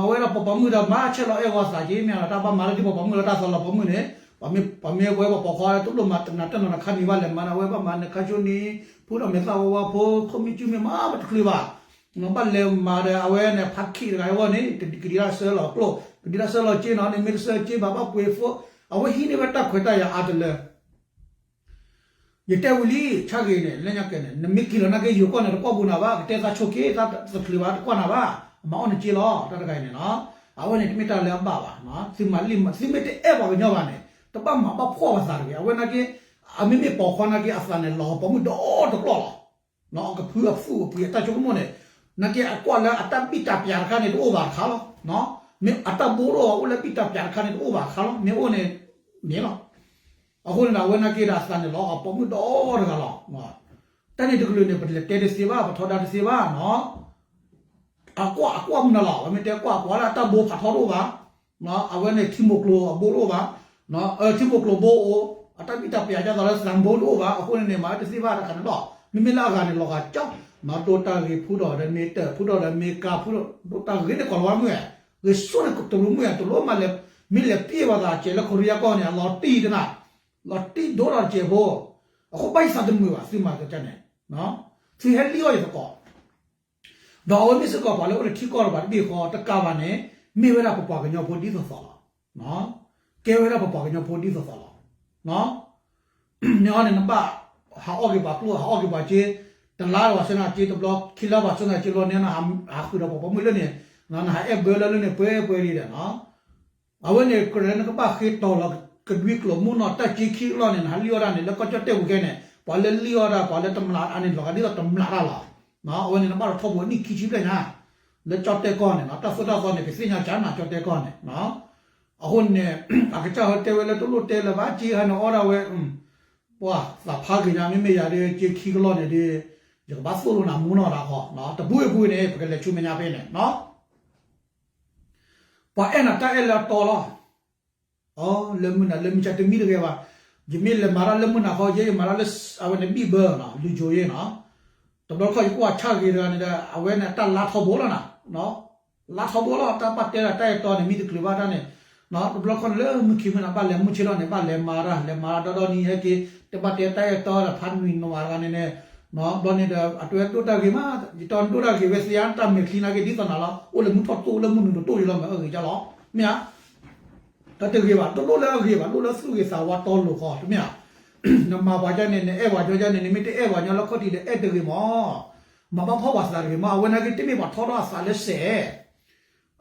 အဝဲဒၣ်ပှၤပိာ်မုၣ်ဒီးမၤဆဲးလီၤအဲၣ်ဂီၤသးက့ မ့ၢ်လီၤ တၢ်ဘၣ်မၤလၢဒ်ပှၤပိာ်မုၣ်လၢတၢ်သးလီၤပိာ်မုၣ်န့ၣ်, ပမ့ၢ်ပဝဲပှၤပိာ်ခွါတလိၣ်မၤတနၤတနီၤနခါနံၤဘၣ်လဲၤမၤန့ၣ် အဝဲဘၣ်မၤနခါဆိနံၤ ဖိဒီးမဲာ်သၣ်ဝါဝါဖိ ခိၣ်မ့ၢ်စုမ့ၢ်မၤပတချုးဘၣ်, ဘၣ်လဲၤမၤဒီးအဝဲန့ၣ် ဖးခံးတဂၤအဂီၢ်န့ၣ် ကဒံးတၢ်ဆၢလီၤကျိၣ် ကဒံးတၢ်ဆၢလီၤက့နီၤန့ၣ် မ့ၢ်တဆၢက့ဘၣ်ဘၣ်ပှ့ၤဖိ, အဝဲဟံးန့ၢ်ဝဲတၢ်ခွဲးတၢ်ယာ်အါတလၢ ယတဲဝံၤလံ ဆၣ်ဂ့ၤန့ၣ် လၢညါကဲန့ၣ် နမ့ၢ်က့ၤလီၤနာ်က့ ယိၤကီၢ်န့ၣ် တကွၢ်ဘူးနၤဘၣ် ကတဲသးဆိက့ သးတချုးဘၣ် တကွၢ်နၤဘၣ်, မၤအီၣ်နက့လီၤ တၢ်တဂၤအံၤန့ၣ်နီၤ, အဝဲန့ၣ်တမ့ၢ်တၢ်လၢအဘၣ်ဘၣ်, သုမၤလံ သုမ့ၢ်တအဲၣ်ပှၤကညီဘၣ်န့ၣ် တဘၣ်မၤဘၣ်ဖှီၣ်ပသးတဂ့ၤ, အဝဲနာ်က့ အမ့မ့ၢ်ပိာ်ခွါနာ်က့ အသးန့ၣ်လီၤပိာ်မုၣ်ဒီတကျီၢ်လီၤ. အကဖုအဖုအပှ့ၤအတၢ်ဆိကမိၣ်န့ၣ်, နာ်က့အကွၢ်လၢအတၢ်ဘံၣ်တၢ်ပၠးတခါန့ၣ် တအိၣ်ဘၣ်တခါလီၤ. မ့ၢ်အတၢ်ဘိတအိၣ်ဘၣ် အိၣ်လၢဘံၣ်တၢ်ပၠးတခါန့ၣ် တအိၣ်ဘၣ်တခါလီၤ. မ့ၢ်အိၣ်န့ၣ် န့ၣ်လီၤ. အဃိန့ၣ်ဒီး အဝဲနာ်က့ဒီးအသးန့ၣ်လီၤ ပိာ်မုၣ်ဒီတဂၤလီၤ. တၢ်န့ၣ်တကလုာ်န့ၣ် ပလဲၤတဲတသ့ဘၣ် ပထီဒါတသ့ဘၣ်နီၤ. အကွၢ်အကွၢ်မနုၤလီၤ ပမ့ၢ်တဲကွၢ်ကွၢ်လၢအတၢ်ဘိဖးထီတအိၣ်ဘၣ်, အဝဲန့ၣ်ထံမိၢ်ကျိၤအဘိတအိၣ်ဘၣ်, ထံမိၢ်ကျိၤဘိအိၣ်, အတၢ်ဘံၣ်တၢ်ပၠးဒ်သိးလၢသးဘိတအိၣ်ဘၣ်, အဃိန့ၣ်န့ၣ် မၤတသ့ဘၣ်တခါန့ၣ်လီၤ. မ့မ့ၢ်လၢအဂၤန့ၣ် လီၤဂာ်ကၠီ, ဒိးတၢ်ဂ့ၤဖုဒီးဒီးမ့ၢ်တၢ် ဖုဒီးဒီးမ့ၢ်ကါဖုဒီး ဒိးတၢ်ဂ့ၤန့ၣ် ကီၤလၤဝါမုၣ်ဧါ, ဂ့ၤစိန့ၣ်တရူးမုၣ်ဧါ, တလိၣ်မၤလဲၤ, မ့ၢ်လဲၤပျဲပှၤသးစဲးလၢခိရံယါကီၢ်န့ၣ် အလီၤတံၢ်တနၤ, လီၤတံၢ်ဒိၣ်ဒီးတစဲးဖိ, အဃိဘၣ်ယသးတမုာ်ဘၣ် သုမၤကကါန့ၣ်, သုဟဲလံၣ်အီၣ်ယသကိး ဒီးအဝဲမ့ၢ်စ့ၢ်ကီးပှၤလၢအိၣ်လၢထံကီၢ်တဘၣ်တဘ့ၣ်ဃီ တကးဘၣ်န့ၣ် မ့ၢ်ဝဲဒၣ်ပပှၤကညီဖိဒ်သိးသိးလီၤ. ကဲဝဲဒၣ်ပပှၤကညီဖိဒ်သိးသိးလီၤ. န့ၣ်အီၤန့ၣ် နဘၣ်ဟးအီၣ်က့ၤပှၤကျိၣ် ဟးအီၣ်က့ၤပှၤစ့, တလါဝဲဆၢနၤစ့တဘျီ ခံလါဝဲဆၢနၤစ့တဘျီန့ၣ် နဟးဃုာ်ဒီးပှၤပိာ်မုၣ်လၢန့ၣ်, နဟးအဲၣ်ဘၢလၢလၢန့ၣ် ပှဲၤပှဲၤလံဒီး အဝဲန့ၣ်ကရဲၣ်နကဘၣ်ဃ့တီၤလီၤကဒွံကျိာ်မုၢ်နီၢ်တၢ်စ့ခံကလီၢ်န့ၣ် နဟးလံၣ်အီၣ်ဒၣ်န့ၣ် လၢကီၢ်ကၠီၣ်တဲၣ်ပူၤခဲန့ၣ် ပှၤလၢလံၣ်အီၣ်ဒၣ် ပှၤလၢတမျးအါန့ၣ် လီၤဂာ်ဒ်သိးတမျးတၢ်လီၤ. အဝဲန့ၣ် နဘၣ်ထီၣ်ထီဘိနံၣ်ခံဆံဘျဲၣ်ညါ လၢကၠီၣ်တဲၣ်ကီၢ်န့ၣ် တၢ်သိၣ်တၢ်သီန့ၣ် ကသ့ၣ်ညါကၢနၤကၠီၣ်တဲၣ်ကီၢ်န့ၣ် အဃိန့ၣ် အကစၢ်ဟဲတဲဝဲလၢတလိၣ်တဲလၢၤဘၣ် စ့ဟဲန့ၣ်အီၣ်ဒၣ်ဝဲ ပှၤသးဖးဂ့ၤညါ မ့မ့ၢ်ယၤဒီး စ့ခံကလီၢ်န့ၣ်ဒီး ယကဘၣ်သိၣ်လိနၤမူနီၢ်တၢ်ဃီ တပူၤအပူၤန့ၣ် ပကလဲၤဆူမဲာ်ညါဖဲန့ၣ် ပှၤအဲၣ်နၤတၢ်အဲၣ်လၢအတီလီၤ. လၢမုၢ်နၤလၢမုၢ်ဆါတမံၤတဂ့ၤဘၣ်. ယမ့ၢ်လဲၤမၤတၢ်လၢမုၢ်နၤခီ ယဲယမၤတၢ်လၢ အဝဲန့ၣ်ဘံၣ်ဘၢနီၤ လူၤကိၤယဲနီၤ. တဘျီခီၣ်ယကွၢ်ဆၣ်ဂ့ၤတဂၤန့ၣ်ဒီး အဝဲန့ၣ်တၢ်လါထီဘိလီၤနၤ. လါထီဘိလီၤ တၢ်ဘၣ်တဲဒၣ်တၢ်အဲၣ်တီန့ၣ် မ့ၢ်တချုးဘၣ်တၢ်န့ၣ် တဘျီခီၣ်န့ၣ်လၢမုၢ်ခံမုၢ်နၤဘၣ်လဲၤမုၢ်ဆ့ၣ်ထီၣ်န့ၣ် ဘၣ်လဲၤမၤတၢ် လဲၤမၤတၢ်ဒီဒီနံၤဟဲက့ၤ တဘၣ်တဲတၢ်အဲၣ်တီဒီးဖးနွံနီၢ်ဂၤတဂၤန့ၣ်န့ၣ် ဘျီန့ၣ်ဒီး အတဝဲဒိၣ်တၢ်ဂ့ၤမး ယတီဒိၣ်တၢ်ဂ့ၤဝဲသ့ဧါ တၢ်မဲာ်ချံနာ်က့ဒ်သိးနၤလီၤ အိၣ်လၢမုၢ်ထီၣ်တိၢ်လၢမုၢ်နုာ်တတိၢ်ယလီၤမး အဂ့ၤကၢလီၤ မ့ၢ်ဧါ တၢ်တဂ့ၤဘၣ် တလိၣ်လၢအဂ့ၤဘၣ် လိၣ်လၢသူၣ်ဂ့ၤသးဝါတီလိၤဃီ တမ့ၢ်ဧါ. နမၤပှၤကၢ်န့ၣ် နအဲၣ်ပှၤကၠီကၢ်န့ၣ် နမ့ၢ်တအဲၣ်ပှၤကၠီလၢခီၣ်ထံးဒီးအဲၣ်တဂ့ၤမး မၤဘၣ်ဖှီၣ်ပှၤသးတဂ့ၤမး အဝဲနာ်က့တမ့ၢ်ပှၤထီထီၣ်အသးလၢစဲး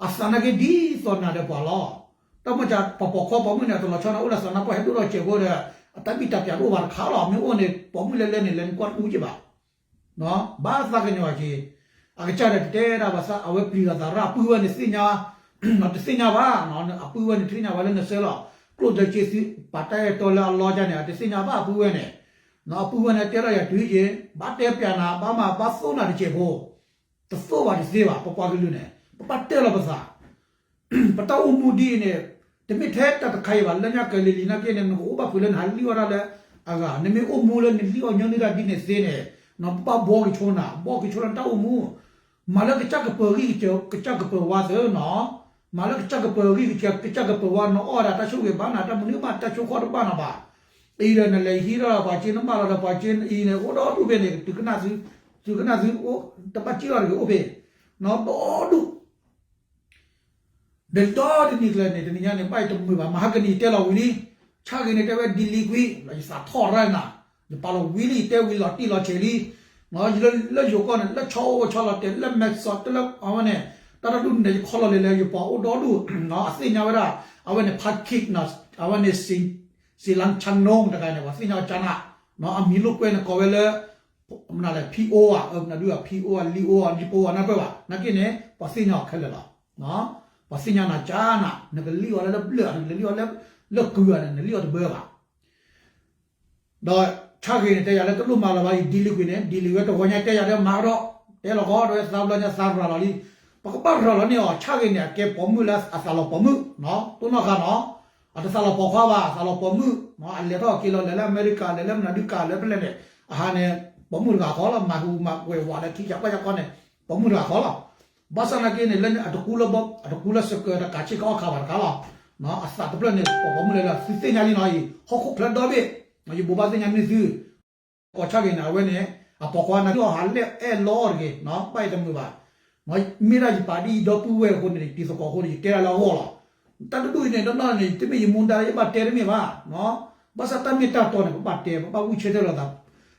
အသးနာ်က့ဒ်သိးနၤဒီးပှၤလီၤ. တၢ်မိၢ်ကၢ်ပှၤပိာ်ခွါပိာ်မုၣ်န့ၣ် တလီၤဆီန့ၣ် အိၣ်လၢသးနါပှၢ်ဟဲဒိၣ်ထီၣ်စဲးဖိဒီး အတၢ်ဘံၣ်တၢ်ပၠးတအိၣ်ဘၣ်တခါလီၤ မ့ၢ်အိၣ်န့ၣ် ပိာ်မုၣ်လဲၤလဲၤန့ၣ် လဲၤနကွၢ်တအိၣ်က့ဘၣ် ဘၣ်သးကညီၤက့ၤ အကစၢ်ဒီးတတဲဒၣ်ဘၣ်သး အဝဲပျံၤလီၤသးရၣ် အပုၢ်ဝဲၢ်န့ၣ်သ့ၣ်ညါ တသ့ၣ်ညါဘၣ် အပုၢ်ဝဲၢ်န့ၣ်တသ့ၣ်ညါဘၣ်လၢနဆၢလီၤ ကျိၣ်ဒီးစ့သု ပာ်တၢ်အဲၣ်တီလၢအလီၢ်ကၢ်န့ၣ် အတသ့ၣ်ညါဘၣ်အပုၢ်ဝဲၢ်န့ၣ် အပုၢ်ဝဲၢ်န့ၣ်တဲထီၣ်ယၤတုၤက့ၤ ဘၣ်တဲပၠးနၤ ဘၣ်မၤဘၣ်သိၣ်နၤတစဲးဖိ တသိၣ်ဘၣ်တသ့ဘၣ် ပပှၤကလုာ်န့ၣ် ပဘၣ်တဲလီၤပသး ပတၢ်အိၣ်မူဒ်အံၤန့ၣ် တမ့ၢ်ထဲတၢ်တခါအံၤဘၣ် လၢညါကလဲၤလံနာ်က့န့ၣ် နကအိၣ်ဘၣ်ဖုးလၢနဟးလံၣ်အီၣ်ဒၣ်လၢအဂၤ နမ့ၢ်အိၣ်မူလၢနလံၣ်အီၣ်ညီနုၢ်တၢ်ဒ်န့ၣ်သ့န့ၣ် နပဘၣ်ဘှီက့ၤဆိနၤ ဘှီက့ၤဆိလၢနတၢ်အိၣ်မူ မၤလၢကစၢ်ကပၢၤဂံၢ်ကစၢ်ကပၢၤဝါသ့နီၤ မၤလၢကစၢ်ကပၢၤဂံၢ်ကစၢ်ကပၢၤဝါ နအီၣ်ဝဲဒၣ်တၢ်ဆိၣ်ဂ့ၤဘၣ်နၤ တၢ်မနုၤဘၣ်တၢ်ဆိၣ်ဃီတဘၣ်နၤဘၣ် အံၤဒီးနလဲၤဟံးထီၣ်ပှၤစ့ နမၢလီၤဒီးပှၤစ့အံၤန့ၣ် အိၣ်ဒီဒူၣ်ဖဲန့ၣ် တုၤကနၣ်သု တုၤကနၣ်သု တဘၣ်စံၣ်လီၤတဂ့ၤအိၣ်ဖဲ နီၢ်ဒီဒူၣ် ဒီးဒီတနံၤကျၢၤန့ၣ် တနံၤညါန့ၣ် ဘၣ်ယတမုာ်ဘၣ် မဟါကနံၤတဲလီၤဝံၤလံ ဆၣ်ဂ့ၤန့ၣ်တဲဝဲဒ်လံကွံာ် ယသးထီၣ်ရၢနၤ ယပာ်လီၤဝံၤလံ ယတဲဝံၤလီၤတံၢ်လီၤဆဲးလံ လၢယိၤကီၢ်န့ၣ် လၢဆီအိၣ်ဆီလီၤတဲာ် လၢမဲာ်စီၤ တလၢအဝဲန့ၣ် တၢ်တဒူၣ်န့ၣ် ယခီလီၤလံလၢယပှၤအိၣ်ဒီဒူၣ် အသ့ၣ်ညါဝဲဒၣ် အဝဲန့ၣ် ဖါခံး အဝဲန့ၣ် စံလၢဆၣ်နိတဂၤန့ၣ် ပှၤသ့ၣ်ညါအီၤကၢနၤ အမံၤလိာ်ကွဲန့ၣ်ကိးဝဲလၢ မနုၤလဲၣ် ဖံအိၣ်ဧါ မနုၤဒုးဧါ ဖံအိၣ်ဧါ လံအိၣ်ဧါ လံပိအိၣ်ဧါ နၢ်ပၢၢ်ဘၣ် နာ်က့န့ၣ် ပှၤသ့ၣ်ညါအီၤခဲလၢာ်လီၤ. ပှၤသ့ၣ်ညါနၤကၢနၤ နကလံၣ်အီၤလၢလၢဘျၢၣ် နကလံၣ်အီၤလၢကုၤဧါန့ၣ် နလံၣ်အီၤတဘၢဘၣ်. ဒီးဆၣ်ဂ့ၤန့ၣ် တဲယၤလၢတလိၣ်မၤလၢၤဘၣ်အံၤ ဒ်လံကွံာ်န့ၣ် ဒ်လံဝဲတဂီၤညါတဲယၤလၢမၤကဒီး တဲလီၤကီး တဝဲသးဘျီညါသးရၤလီၤလံ. ပကဘၣ်ရၤလီၤန့ၢ်အီၤ ဆၣ်ဂ့ၤန့ၣ် အကဲပိာ်မုၣ်လၢအသးလီၤပိာ်မုၣ် တိၢ်နီၣ်ဃာ်နီၤ အတသးလီၤပိာ်ခွါဘၣ် အသးလီၤပိာ်မုၣ် အလဲၤထီၣ်က့ၤလီၤ လဲၤလၢအမဲရကၤ လဲၤလၢမနုၤဒုးကၤ လဲၤဖဲလဲၣ်န့ၣ် အဟါန့ၣ် ပိာ်မုၣ်တဂၤဃီလီၤ မၤဟူးမၤကွဲးဝးလၢထံဆးကွၢ်ဆးခီန့ၣ် ပိာ်မုၣ်တဂၤဃီလီၤ. ဘၣ်ဆၣ်နာ်က့န့ၣ် လၢအတကူလၢဘီ အတကူလၢစကၢၤတကးဆ့ကီၢ်ခါဘၣ်တခါလီၤ. အသးတဖျၢၣ်န့ၣ် ပှၤပိာ်မုၣ်လၢ သုသ့ၣ်ညါလံနီၤအံၤ ဟီၣ်ခိၣ်ချၢဒီဘ့ၣ် ယဘိးဘၣ်သ့ၣ်ညါန့ၢ်သု ကိးဆၣ်ဂ့ၤန့ၣ် အဝဲန့ၣ် အပိာ်ခွါနာ်က့အီၤဟးလဲၣ်အဲၣ်လီအီၤတဂ့ၤ ဘၣ်ယတမုာ်ဘၣ်. မ့ၢ်ဒၣ်ယပာ်ဒ်အံၤဒီပုၢ်ဝဲၢ်အဃိန့ၣ် တံၤသကိးအဃိန့ၣ် ယတဲဒၣ်လၢအဂီၢ်လီၤ. တၢ်တဒူၣ်အံၤန့ၣ် တနီၤန့ၣ် တမ့ၢ်ယမူဒါလၢယဘၣ်တဲတမ့ၢ်ဘၣ်. ဘၣ်ဆၣ်တၢ်မ့ၢ်တၢ်တီန့ၣ် ပဘၣ်တဲ ပဘၣ်ဝံၣ်ဆၢထၢၣ်လိာ်သး.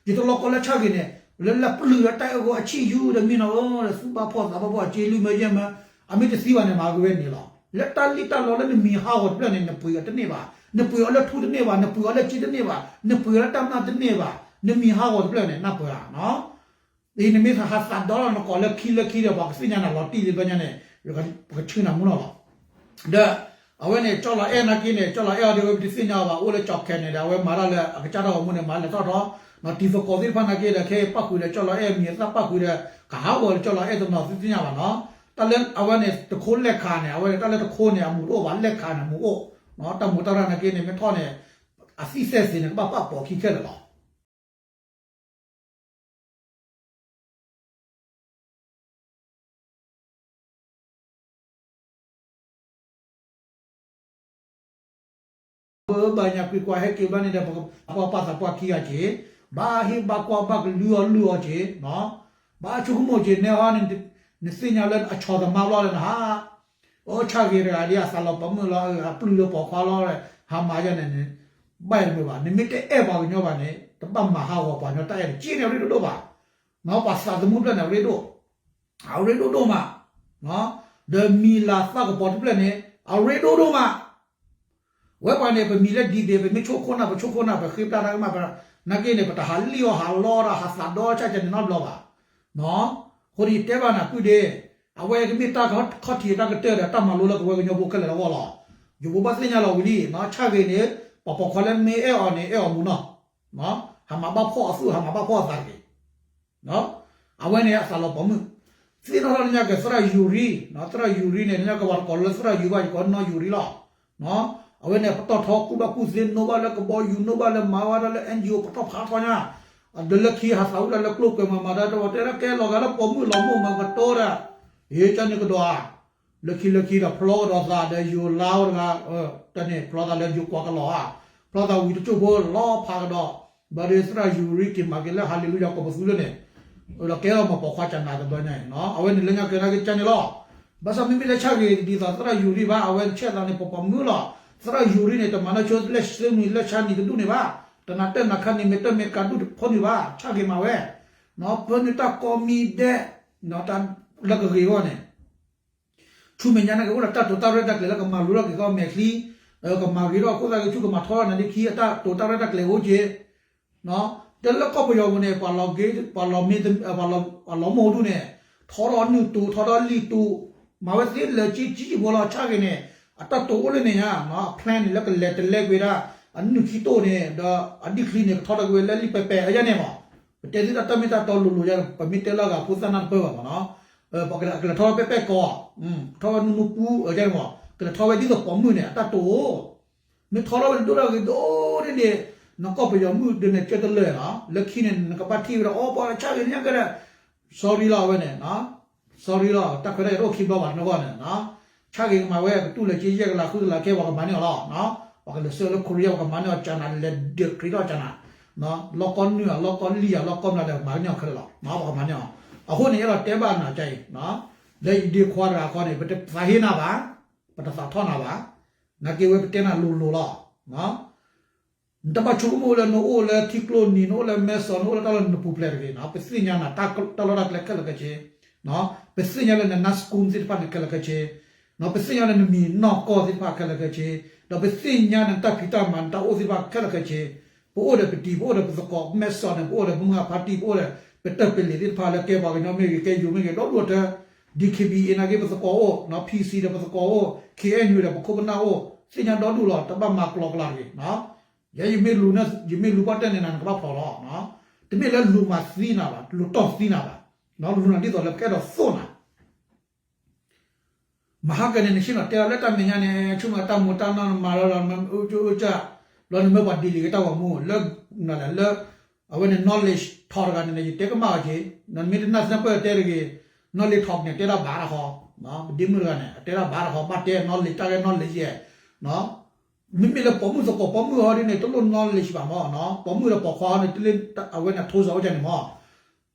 ယတလီၤကီလၢဆၣ်ဂ့ၤန့ၣ် လၢလၢပျုၢ်လၢတၢ်အဲၣ်အဂီၢ်အဆံၣ်ယူၢ်ဒီးမ့ၢ်နီၤဧၢ သူၣ်ဘၣ်ဖှီၣ်သးဘၣ်ဖှီၣ် စ့လွံၢ်မၢယဲၢ်မၢ အမ့ၢ်တသံဘၣ်န့ၣ် မၤကဝဲန့ၣ်လီၤ. လၢတၢ်လံၣ်တၢ်လီလၢနမံၤဟးဂီၤတဖျၢၣ်န့ၣ် နပှ့ၤအီၤတန့ၢ်ဘၣ်, နပှ့ၤအီၤလၢထူတန့ၢ်ဘၣ်, နပှ့ၤအီၤလၢစ့တန့ၢ်ဘၣ်, နပှ့ၤအီၤလၢတၢ်မၤတန့ၢ်ဘၣ်, နမံၤဟးဂီၤတဖျၢၣ်န့ၣ် နၢ်ပၢၢ်ဧါနီၤ. အံၤနမ့ၢ်ဟးသးဒီလီၤနကိးလၢခံလၢခံဒီး ပှၤကသ့ၣ်ညါနၤလီၤတံၢ်လံဘျီညါန့ၣ် ပကဆှၢနၤမူနီၤလီၤ. ဒီး အဝဲန့ၣ် ကၠီလီၤအဲၣ်နာ်က့န့ၣ် ကၠီလီၤအဲၣ်အီၤဒီး ဝဲပတသ့ၣ်ညါအီၤဘၣ် အိၣ်လၢကၠီခဲန့ၣ်ဒီး အဝဲမၤတၢ်လၢအကစၢ်တၢ်ဂီၤမူန့ၣ် မၤလဲၤထီၣ်ထီ, တံၤသကိးသ့ၣ်တဖၣ်နာ်က့ဒီး ခဲအံၤပၣ်ဃုာ်ဒီးကၠီလီၤအဲၣ် မံၤအသၣ်ပၣ်ဃုာ်ဒီး ကဟးဂီၤလၢကၠီလီၤအဲၣ်တနီၤ သုသ့ၣ်ညါဘၣ်နီၤ. တၢ်လၢအဝဲန့ၣ် တခိလဲၣ်ခးန့ၣ် အဝဲန့ၣ် တၢ်လၢတခိန့ၣ် အမူးတအိၣ်ဘၣ် လဲၣ်ခးန့ၣ် အမူးအိၣ်, တၢ်မူးတၢ်ရၢ်နာ်က့န့ၣ် မ့ၢ်ထီၣ်န့ၣ် အသံၣ်သဲးသ့န့ၣ် ကဘၣ်ပာ်ပိာ်ခံခဲလၢာ်လီၤ. ဘၣ်ညါကွံာ်ကွၢ်ဟဲက့ၤဘျီန့ၣ်ဒီး ပှၤပာ်သးပှၢ်ခံဂၤက့ၤ, ဘၣ်ဟ့ၣ်ဘၣ်ကွၢ်ဘၣ်ကလုၢ်အီၣ်လုၢ်အီက့ၤ, ဘၣ်ဆိကမိၣ်က့ၤနဲဟီန့ၣ်, နသ့ၣ်ညါလၢအဆီၣ်သမါဘျီလၢနဟး, အိၣ်ဆၣ်ဂ့ၤတဂၤဒ်အသးလီၤပိာ်မုၣ်လီၤ အပျုၢ်လၢပိာ်ခွါလီၤ, ဟးမၤယဲန့ၣ်န့ၣ်, ဘၣ်ယတမုာ်ဘၣ် နမ့ၢ်တအဲၣ်ပှၤကညီဘၣ်န့ၣ် တဘၣ်မၤဟးဂီၤပှၤကညီတၢ်အဲၣ်န့ၣ် က့န့ၣ်အရ့ဒိၣ်ဒိၣ်ဘၣ်, ပှၤသးသမူတဖျၢၣ်န့ၣ် အရ့ဒိၣ် အရ့ဒိၣ်ဒိၣ်မး, ဒီးမံၤလၤသၣ်ကပီၤတဖျၢၣ်န့ၣ် အရ့ဒိၣ်ဒိၣ်မး, ဝဲပှၤန့ၣ် ပမံၤလၢဒ်ဘ့ၣ် ပမ့ၢ်ဆိခိၣ်နၢ် ပဆိခိၣ်နၢ် ပဃ့ပတၢ်တၢ်ကမၣ် နာ်က့န့ၣ် ပတဟးလံၣ်အီၤဟးလီဒီးဟးသးဒီဆၣ်ကဲန့ၣ်နီတဘျီဘၣ်, အဃိန့ၣ်ယတဲဘၣ်နၤကုၢ်ဒ့, အဝဲကမ့ၢ်တၢ်ခီၣ်ထံးတၢ်ကတၢၢ်ဒီးတၢ်မၤလိလၢပဝဲကညီဖိခဲလၢာ်လၢအဂီၢ်လီၤ, ယဘိးဘၣ်သ့ၣ်ညါလီၤဝံၤလံ, ဆၣ်ဂ့ၤန့ၣ်, ပှၤပိာ်ခွါလၢမ့ၢ်အဲၣ်အီၤန့ၣ် အဲၣ်အီၤမူနီၤ ဟးမၤဘၣ်ဖှီၣ်အသူၣ် ဟးမၤဘၣ်ဖှီၣ်အသးတဂ့ၤ, အဝဲန့ၣ်အသးလီၤပိာ်မုၣ်, သ့ၣ်နီၣ်ထီၣ်လၢညါက့ၤသရၣ်ယူၤရံ, သရၣ်ယူၤရံန့ၣ် ညါက့ၤပှၤတကိးလၢသရၣ်ယူၤဘၣ် ယကိးနီၢ်ယူၤရံလီၤ, အဝဲန့ၣ် ပတီၢ်ထီကူၣ်ဘၣ်ကူၣ်သ့ နိဘၣ်လၢကဘီယူၤ နိဘၣ်လၢမၤဝဲဒၣ်လၢ NGO ပတီၢ်ဖးထီညါ, ဒီးလၢခံဟးသးဝံၣ်ဒၣ်လၢကျိၣ်ကွဲၤမၤမၤဒၣ်တဝီ တဲဒၣ်ကဲလီၤဂာ်လၢပိာ်မုၣ်လီၤမိၢ်မၤကတိၤဒၣ်, ယကန့ၣ်ကဒီးဧါ လၢခံလၢခံဒီးဖျီကဒီးသးဒီးယိၤလါဝဲတဂၤ, တၢ်န့ၣ်ဖျီသးလၢယိၤကွၢ်ကလီၤဧါ, ဖျီသးဝံၤတစိၢ်ဖိလီၤဖးကဒီး, ဘၣ်ဒီးသရၣ်ယူၤရံက့ၤမၤက့ၤလၢ ဟါလ့လူယၤ ကိးပသူလၢန့ၣ်, ဒီးကဲထီၣ်မၤပိာ်ခွါကနၤတဘျီညါအံၤ, အဝဲန့ၣ်လၢညါက့ၤနာ်က့ၤကန့ၣ်လီၤ, ဘၣ်ဆၣ်မ့မ့ၢ်လၢဆၣ်ဂ့ၤဒ်သိးသရၣ်ယူၤရံဘၣ် အဝဲဆဲးသးန့ၣ် ပှၤပိာ်မုၣ်လီၤ, သရၣ်ယူၤရံန့ၣ် တမၤနီၢ်ဆိလၢသၢနံၤလၢဆါနံၤတဒူၣ်န့ၣ်ဘၣ်, တနၤတၢၢ်နၤခါနံၤမ့ၢ်တၢၢ်မ့ၢ်ကးဒူၣ်တဖိနုာ်ဘၣ် ဆၣ်ဂ့ၤမၤဝဲ, ဖၢနုာ်တၢ်ကိးမံၤဒဲး, တၢ်လၢကဂ့ၤအဂီၢ်န့ၣ် ဆူမဲာ်ညါန့ၣ်ကအိၣ်ဒီးတၢ်တိာ်တၢ်ရဲၣ်တၢ်ကျဲၤလၢကမၤလိထီၣ်က့ၤကီၢ်မဲာ်ချံ, ကမၤဂ့ၤထီၣ်အဃိသတးက့ၤ ဆူကမၤထီထီၣ်နၤလၢခံ အတၢ်တိာ်တၢ်ရဲၣ်တၢ်ကျဲၤအိၣ်က့ၤ, တၢ်လၢကီၢ်ပယီၤပူၤန့ၣ် ပှၤလီၤမ့ၢ်, ပှၤလီၤမ့ၢ်ဒူၣ်န့ၣ်, ထီထီၣ်အနုၢ်တိာ် ထီထီၣ်လံာ်တိာ်, မၤဝဲသ့လၢာ်ကံကံကံဖိလီၤ ဆၣ်ဂ့ၤန့ၣ်, အတၢ်တိာ်အိၣ်လၢန့ၣ်ညါ, အ plan န့ၣ် လၢကလဲၤတလဲကွံာ်ဒၣ်, အနုၢ်ခံတိာ်န့ၣ် ဒီးအဒံၣ်ချံန့ၣ် ကထီထီၣ်က့ၤဝဲလၢလံာ်ပဲပဲအယဲၢ်န့ၣ်မး, ပတဲသုတၢ်မ့ၢ်တၢ်တီလိၤလိၤယါန့ၣ် ပမ့ၢ်တဲလၢအဂၤဖိသၣ်နၢ်တပၢၢ်ဘၣ်မးနီၤ, ပှၤကလဲၤထီၣ်ဝဲပဲပဲကီး, ထီၣ်ဝဲနူနူပူအယဲၢ်န့ၣ်မး, ကလဲၤထီၣ်ဝဲဒ်သိးပိာ်မုၣ်န့ၣ် အတၢ်တိာ်အိၣ်, မ့ၢ်ထီထီၣ်ဝဲဒိၣ်ဒၣ်ဂ့ၤဒိၣ်ဒ်န့ၣ်, နကီၢ်ပယီၤမုၣ်ဒ်န့ၣ်ကၢတလၢာ်လီၤ, လၢခံန့ၣ် နကဘၣ်ထံၣ်ဝဲဒၣ် အိၣ်ပှၤဆၣ်ဂ့ၤညါကဲဒၣ်, sorry လီၤအဝဲန့ၣ် sorry လီၤ တၢ်ခွဲးတၢ်ယာ်တအိၣ်ခံဘျီဘၣ်နဂီၢ်န့ၣ်, ဆၣ်ဂ့ၤကမၤဝဲ ကတူၢ်လၢာ်ကံယဲၢ်ကလးဃုကလးခဲ ပှၤကမၤန့ၢ်အီၤလီၤ, ပှၤကလဲၤဆှၢလၢ Korea ပှၤကမၤန့ၢ်အီၤ ကၠးနၤ လဲၤဒုးခရံာ်ထီၣ်ကၠးနၤ, လီၢ်ကီၢ်နုာ်ဧါ လီၢ်ကီၢ်လံၢ်ဧါ လီၢ်ကီၢ်မနုၤလဲၣ် ပှၤကမၤန့ၢ်အီၤခဲလၢာ်လီၤ, ပှၤကမၤန့ၢ်အီၤ, အဃိန့ၣ် အဲၣ်ဒိးတဲဘၣ်နၤကါအံၤ, လၢယဒ့ခွါတဂၤခီန့ၣ် ပတသးဟ့နၤဘၣ်, ပတသးထီၣ်နၤဘၣ်, နာ်က့ဝဲပတဲနၤလိၤလိၤလီၤ နတဘၣ်ဆိကမိၣ်လၢနအိၣ်လၢထံကျိနံၤ နအိၣ်လၢမဲစီၣ် နအိၣ်လၢတၢ်လီၢ်နပူၤဖျဲးတဂ့ၤ, ပသ့ၣ်ညါနၤ တၢ်လီၢ်တၢ်ကျဲခဲလၢာ်ခဲဆ့, ပသ့ၣ်ညါလၢန နါစကူသ့ၣ်တဖၣ်န့ၣ်ခဲလၢာ်ခဲဆ့, ပသ့ၣ်ညါလၢနမံၤနီၢ်ကီၢ်သ့ၣ်တဖၣ်ခဲလၢာ်ခဲဆ့, ဒီးပသ့ၣ်ညါနတၢ်ဖံးတၢ်မၤ နတၢ်အိၣ်သ့ၣ်တဖၣ်ခဲလၢာ်ခဲဆ့, ပအိၣ်ဒီးပတံၤ ပအိၣ်ဒီးပသကိး မဲစီၣ်န့ၣ် ပအိၣ်ဒီးမုၢ်ဂၤဖါတံၢ် ပအိၣ်ဒီး ပတၢ်ပလံးသ့ၣ်တဖၣ်လၢကဲပှၤကညီမ့ၢ်ဂ့ၤ ကဲယိၤမ့ၢ်ဂ့ၤ ဒီဒူၣ်အတၢ် DKBA နာ်က့ပသကိးအိၣ်, PC ဒီးပသကိးအိၣ်, KNU ဒီးပခိၣ်ပနၢ်အိၣ်, သ့ၣ်ညါဒီဒူၣ်လီၤ တဘၣ်မၤကျီၤကျါတဂ့ၤ, ယဲယမ့ၢ်လူၤန့ၣ် ယမ့ၢ်လူၤပှၢ်တၢၢ်န့ၣ်နၤ နကဘၣ်ဖျိးလီၤ, တမ့ၢ်လၢလူၤမၤသံနၤဘၣ် လူၤတီၢ်သံနၤဘၣ်, လူၤနၤဒ်သိးလၢပကအဲၣ်ဒိးသိၣ်နၤ မဟါကန့ၣ် နဆ့ၣ်နီၤတဲလီၤလၢတၢ်မဲာ်ညါန့ၣ် ဆိကမိၣ်တၢ်မူၤတၢ်နီၢ်နမၤလီၤလီၤ နမ့ၢ်အူကၢအူကၢ, ဘျီနမ့ၢ်ပှၤဒ်လံၤက့ၤတၢ်ဂီၤမူ လၢ လၢ အဝဲန့ၣ် knowledge ထီၣ်တဂၤန့ၣ် ယတဲကမၣ်အီၤက့ၤ, နမ့ၢ်တနၢ်သ့ၣ်ပၢၢ်တဲတဂ့ၤ, နီၢ်လ့ထီၣ်န့ၣ် တဲဒၣ်ဘၣ်တၢ်ဃီ, ပဒ့မုၣ်တဂၤန့ၣ် အတဲဒၣ်ဘၣ်တၢ်ဃီ ဘၣ်တဲနီၢ်လ့တၢ်ဂဲၤနီၢ်လ့ယဲၢ်, မ့မ့ၢ်လၢပိာ်မုၣ်သကိးပိာ်မုၣ်ဟီဒ်န့ၣ် တလိၣ်နီၢ်လ့ဘၣ်မၢ်နီၤ, ပိာ်မုၣ်ဒီးပိာ်ခွါဟီန့ၣ် တလ့အဝဲန့ၣ်ထိစၢၤအိၣ်ကန့ၣ်မၢ်,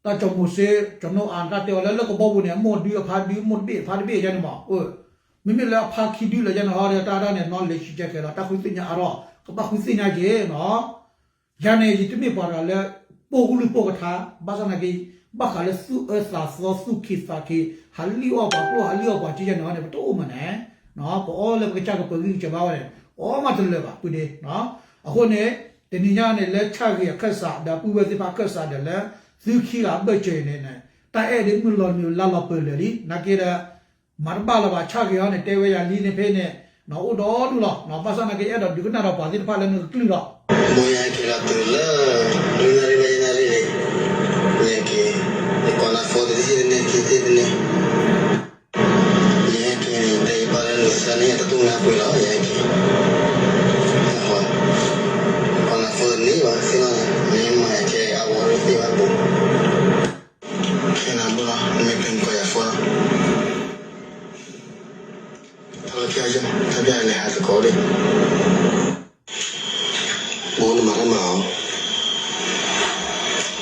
တၢ်စီၤမိၤၡ့ စီၤနိအၤ တၢ်တဲအီၤလၢလၢကဘီပူၤန့ၣ် အမိၢ်ဒုအဖါဒု မိၢ်တဘ့ၣ်အဖါတဘ့ၣ်ယဲန့ၣ်မၢ်, မ့မ့ၢ်လၢအဖါခံဒုလၢယဲန့ၣ်ဟီဒီး တၢ်ဒၣ်န့ၣ် နီၢ်လ့ဆံကဲခဲလီၤ တၢ်ဃုသ့ၣ်ညါအါထီၣ် ကဘၣ်ဃုသ့ၣ်ညါက့ၤနီၤ ယၤန့ၣ် ယတမ့ၢ်ပှၤတဂၤလၢ ပိာ်ကလုၢ်ပိာ်ကထါ ဘၣ်ဆၣ်သနာ်က့ ဘၣ်ဃးလၢသူၣ်အၢသးသီ သူၣ်က့ၤသးက့ၤ ဟးလံၣ်အီၣ်ပှၤကျိၣ် ဟးလံၣ်အီၣ်ပှၤက့ယဲန့ၣ်ဟီန့ၣ် ပတအိၣ်မးန့ၣ်, ပအီၣ်လၢပကစၢ်ကပၢၤဂံၢ်ကစၢ်ဘါဝဲန့ၣ် အီၣ်မးတလၢာ်ဘၣ် ပုၢ်ဒ့, အဃိန့ၣ် တနံၤညါန့ၣ် လၢဆၣ်ဂ့ၤအခၢၣ်စး ဒီးပုၢ်ဝဲၢ်သ့ၣ်တဖၣ်အခၢၣ်စးဒီးလၢ သုခံဂၤအဘၢၣ်စၢၤအံၤန့ၣ် တၢ်အဲၣ်ဒိးမုၢ်လီၤနုာ်လါလီၤပၢၢ်လၢာ်လံ နာ်က့ဒီး မၤတဘၣ်လၢၤဘၣ် ဆၣ်ဂ့ၤဟီန့ၣ် တဲဝဲယၤလံန့ၣ်ဖဲန့ၣ် အိၣ်ဒီဒူၣ်လီၤ ဘၣ်ဆၣ်သနာ်က့ အဲၣ်ဒိးဒုးကနၣ်ဒီးပှၤသ့ၣ်တဖၣ်လၢနကကျုၢ်လီၤ. မ်ယဟဲက့ၤလီၤတုၤလၢ လွံၢ်နၣ်ရံၣ်ဘၣ်ယဲၢ်နၣ်ရံၣ်န့ၣ် ယဟဲက့ၤ ယကိးနၤ phone တထံၣ်တန့ၢ် ခံထံၣ်တန့ၢ် ယဟဲက့ၤန့ၣ် တဲယပၢ်လၢနဆၢန့ၢ် တတူၢ်နါပှ့ၤလီၤ ယဟဲက့ၤ ကိးနၤ phone တန့ၢ်ဘၣ် သ့ၣ်နီၣ်န့ၣ် မ့ၢ်မၤယၤကဲအဝဲသ့ၣ်ဘၣ်ဘိ ခဲနၤဘိလီၤ နမ့ၢ်ကျဲနကိးယၤ phone လီၤ ထီၣ်လီၤခံအီၤ ထီၣ်ပျၢ်လဲၤဟးသကိးဒံး ဘိနမၤတၢ်မၤအီၤ ဖဲန့ၣ်ဝံၤထၢလံ ဘၣ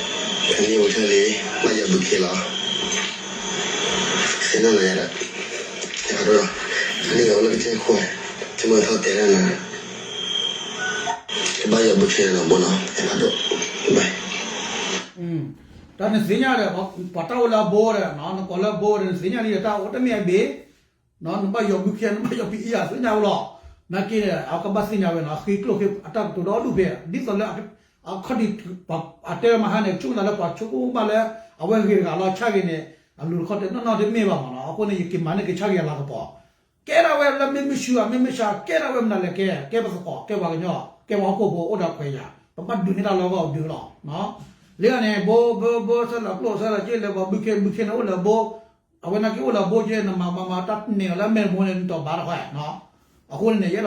်ယီၤဘုခ့လီၤ သ့ၣ်နီၣ်နၤယၤဒီး ယဖးဒိၣ်လီၤ ဖဲန့ၣ်အိၣ်လၢကစၢၢ်ခိၣ် ဆိကမိၣ်ထီၣ်တဲဒၣ်နၤ ကဘၣ်ယီၤဘုခ့လီၤနီၤ ဘိနီၤ ယဖးဒိၣ် bye တၢ်နသ့ၣ်ညါဒီး ပှၤတၢ်အိၣ်လၢအဘိဒီး နကိးလၢအဘိဒီး နသ့ၣ်ညါလံဒီး တၢ်အိၣ်တမ့ၢ်အဘ့ၣ် နဘၣ်ယီၤဘုခ့ နဘၣ်ယီၤပံအံၤ အသ့ၣ်ညါဝဲလီၤ နာ်က့န့ၣ် အကဘၣ်သ့ၣ်ညါဝဲနီၤ ဃ့ကျိၣ်ဃ့အတၢ်ကတိၤဒီဒူၣ်ဖဲ ဒ်သိးလၢ အခီၣ်ဒံး အတဲမဟါန့ၣ် ဆိကမိၣ်သးလၢပှၤဆိကမိၣ်ဘၣ်လၢ အဝဲဂ့ၤတဂၤလီၤ ဆၣ်ဂ့ၤန့ၣ် အလူၤတခီတဲနီၢ်နီၢ်တမ့ၢ်ဘၣ်မးနီၤ အဃိန့ၣ် ယက့ၤမၤန့ၢ်က့ၤဆၣ်ဂ့ၤအလၤကပီၤ ကဲဒၣ်ဝဲလၢမ့ၢ်မုၢ်ဆူၣ်ဧါ မ့ၢ်မုၢ်ဆါ ကဲဒၣ်ဝဲမနုၤလဲၣ်ကဲ ကဲပသကိး ကဲပှၤကညီ ကဲပှၤဟီၣ်ခိၣ်ဖိအိၣ်ဒီးခွဲးယာ် ပဘၣ်ဒုးန့ၢ်တၢ်လီၤဂာ်ဒုးလီၤ လၢန့ၣ် ဘိ ဘိ ဘိ ဆၢလၢကျိၣ် ဆၢလၢက့ လဲၤဘီဘုခ့ ဘုခ့န့ၣ်အိၣ်လၢဘိ အဝဲနာ်က့အိၣ်လၢဘိက့ နမၤမၤမၤတၢ်န့ၣ်လၢမဲာ်တဘိန့ၣ် နတီၤဘၣ်တခီ အဃိန့ၣ်န့ၣ် ယအဲၣ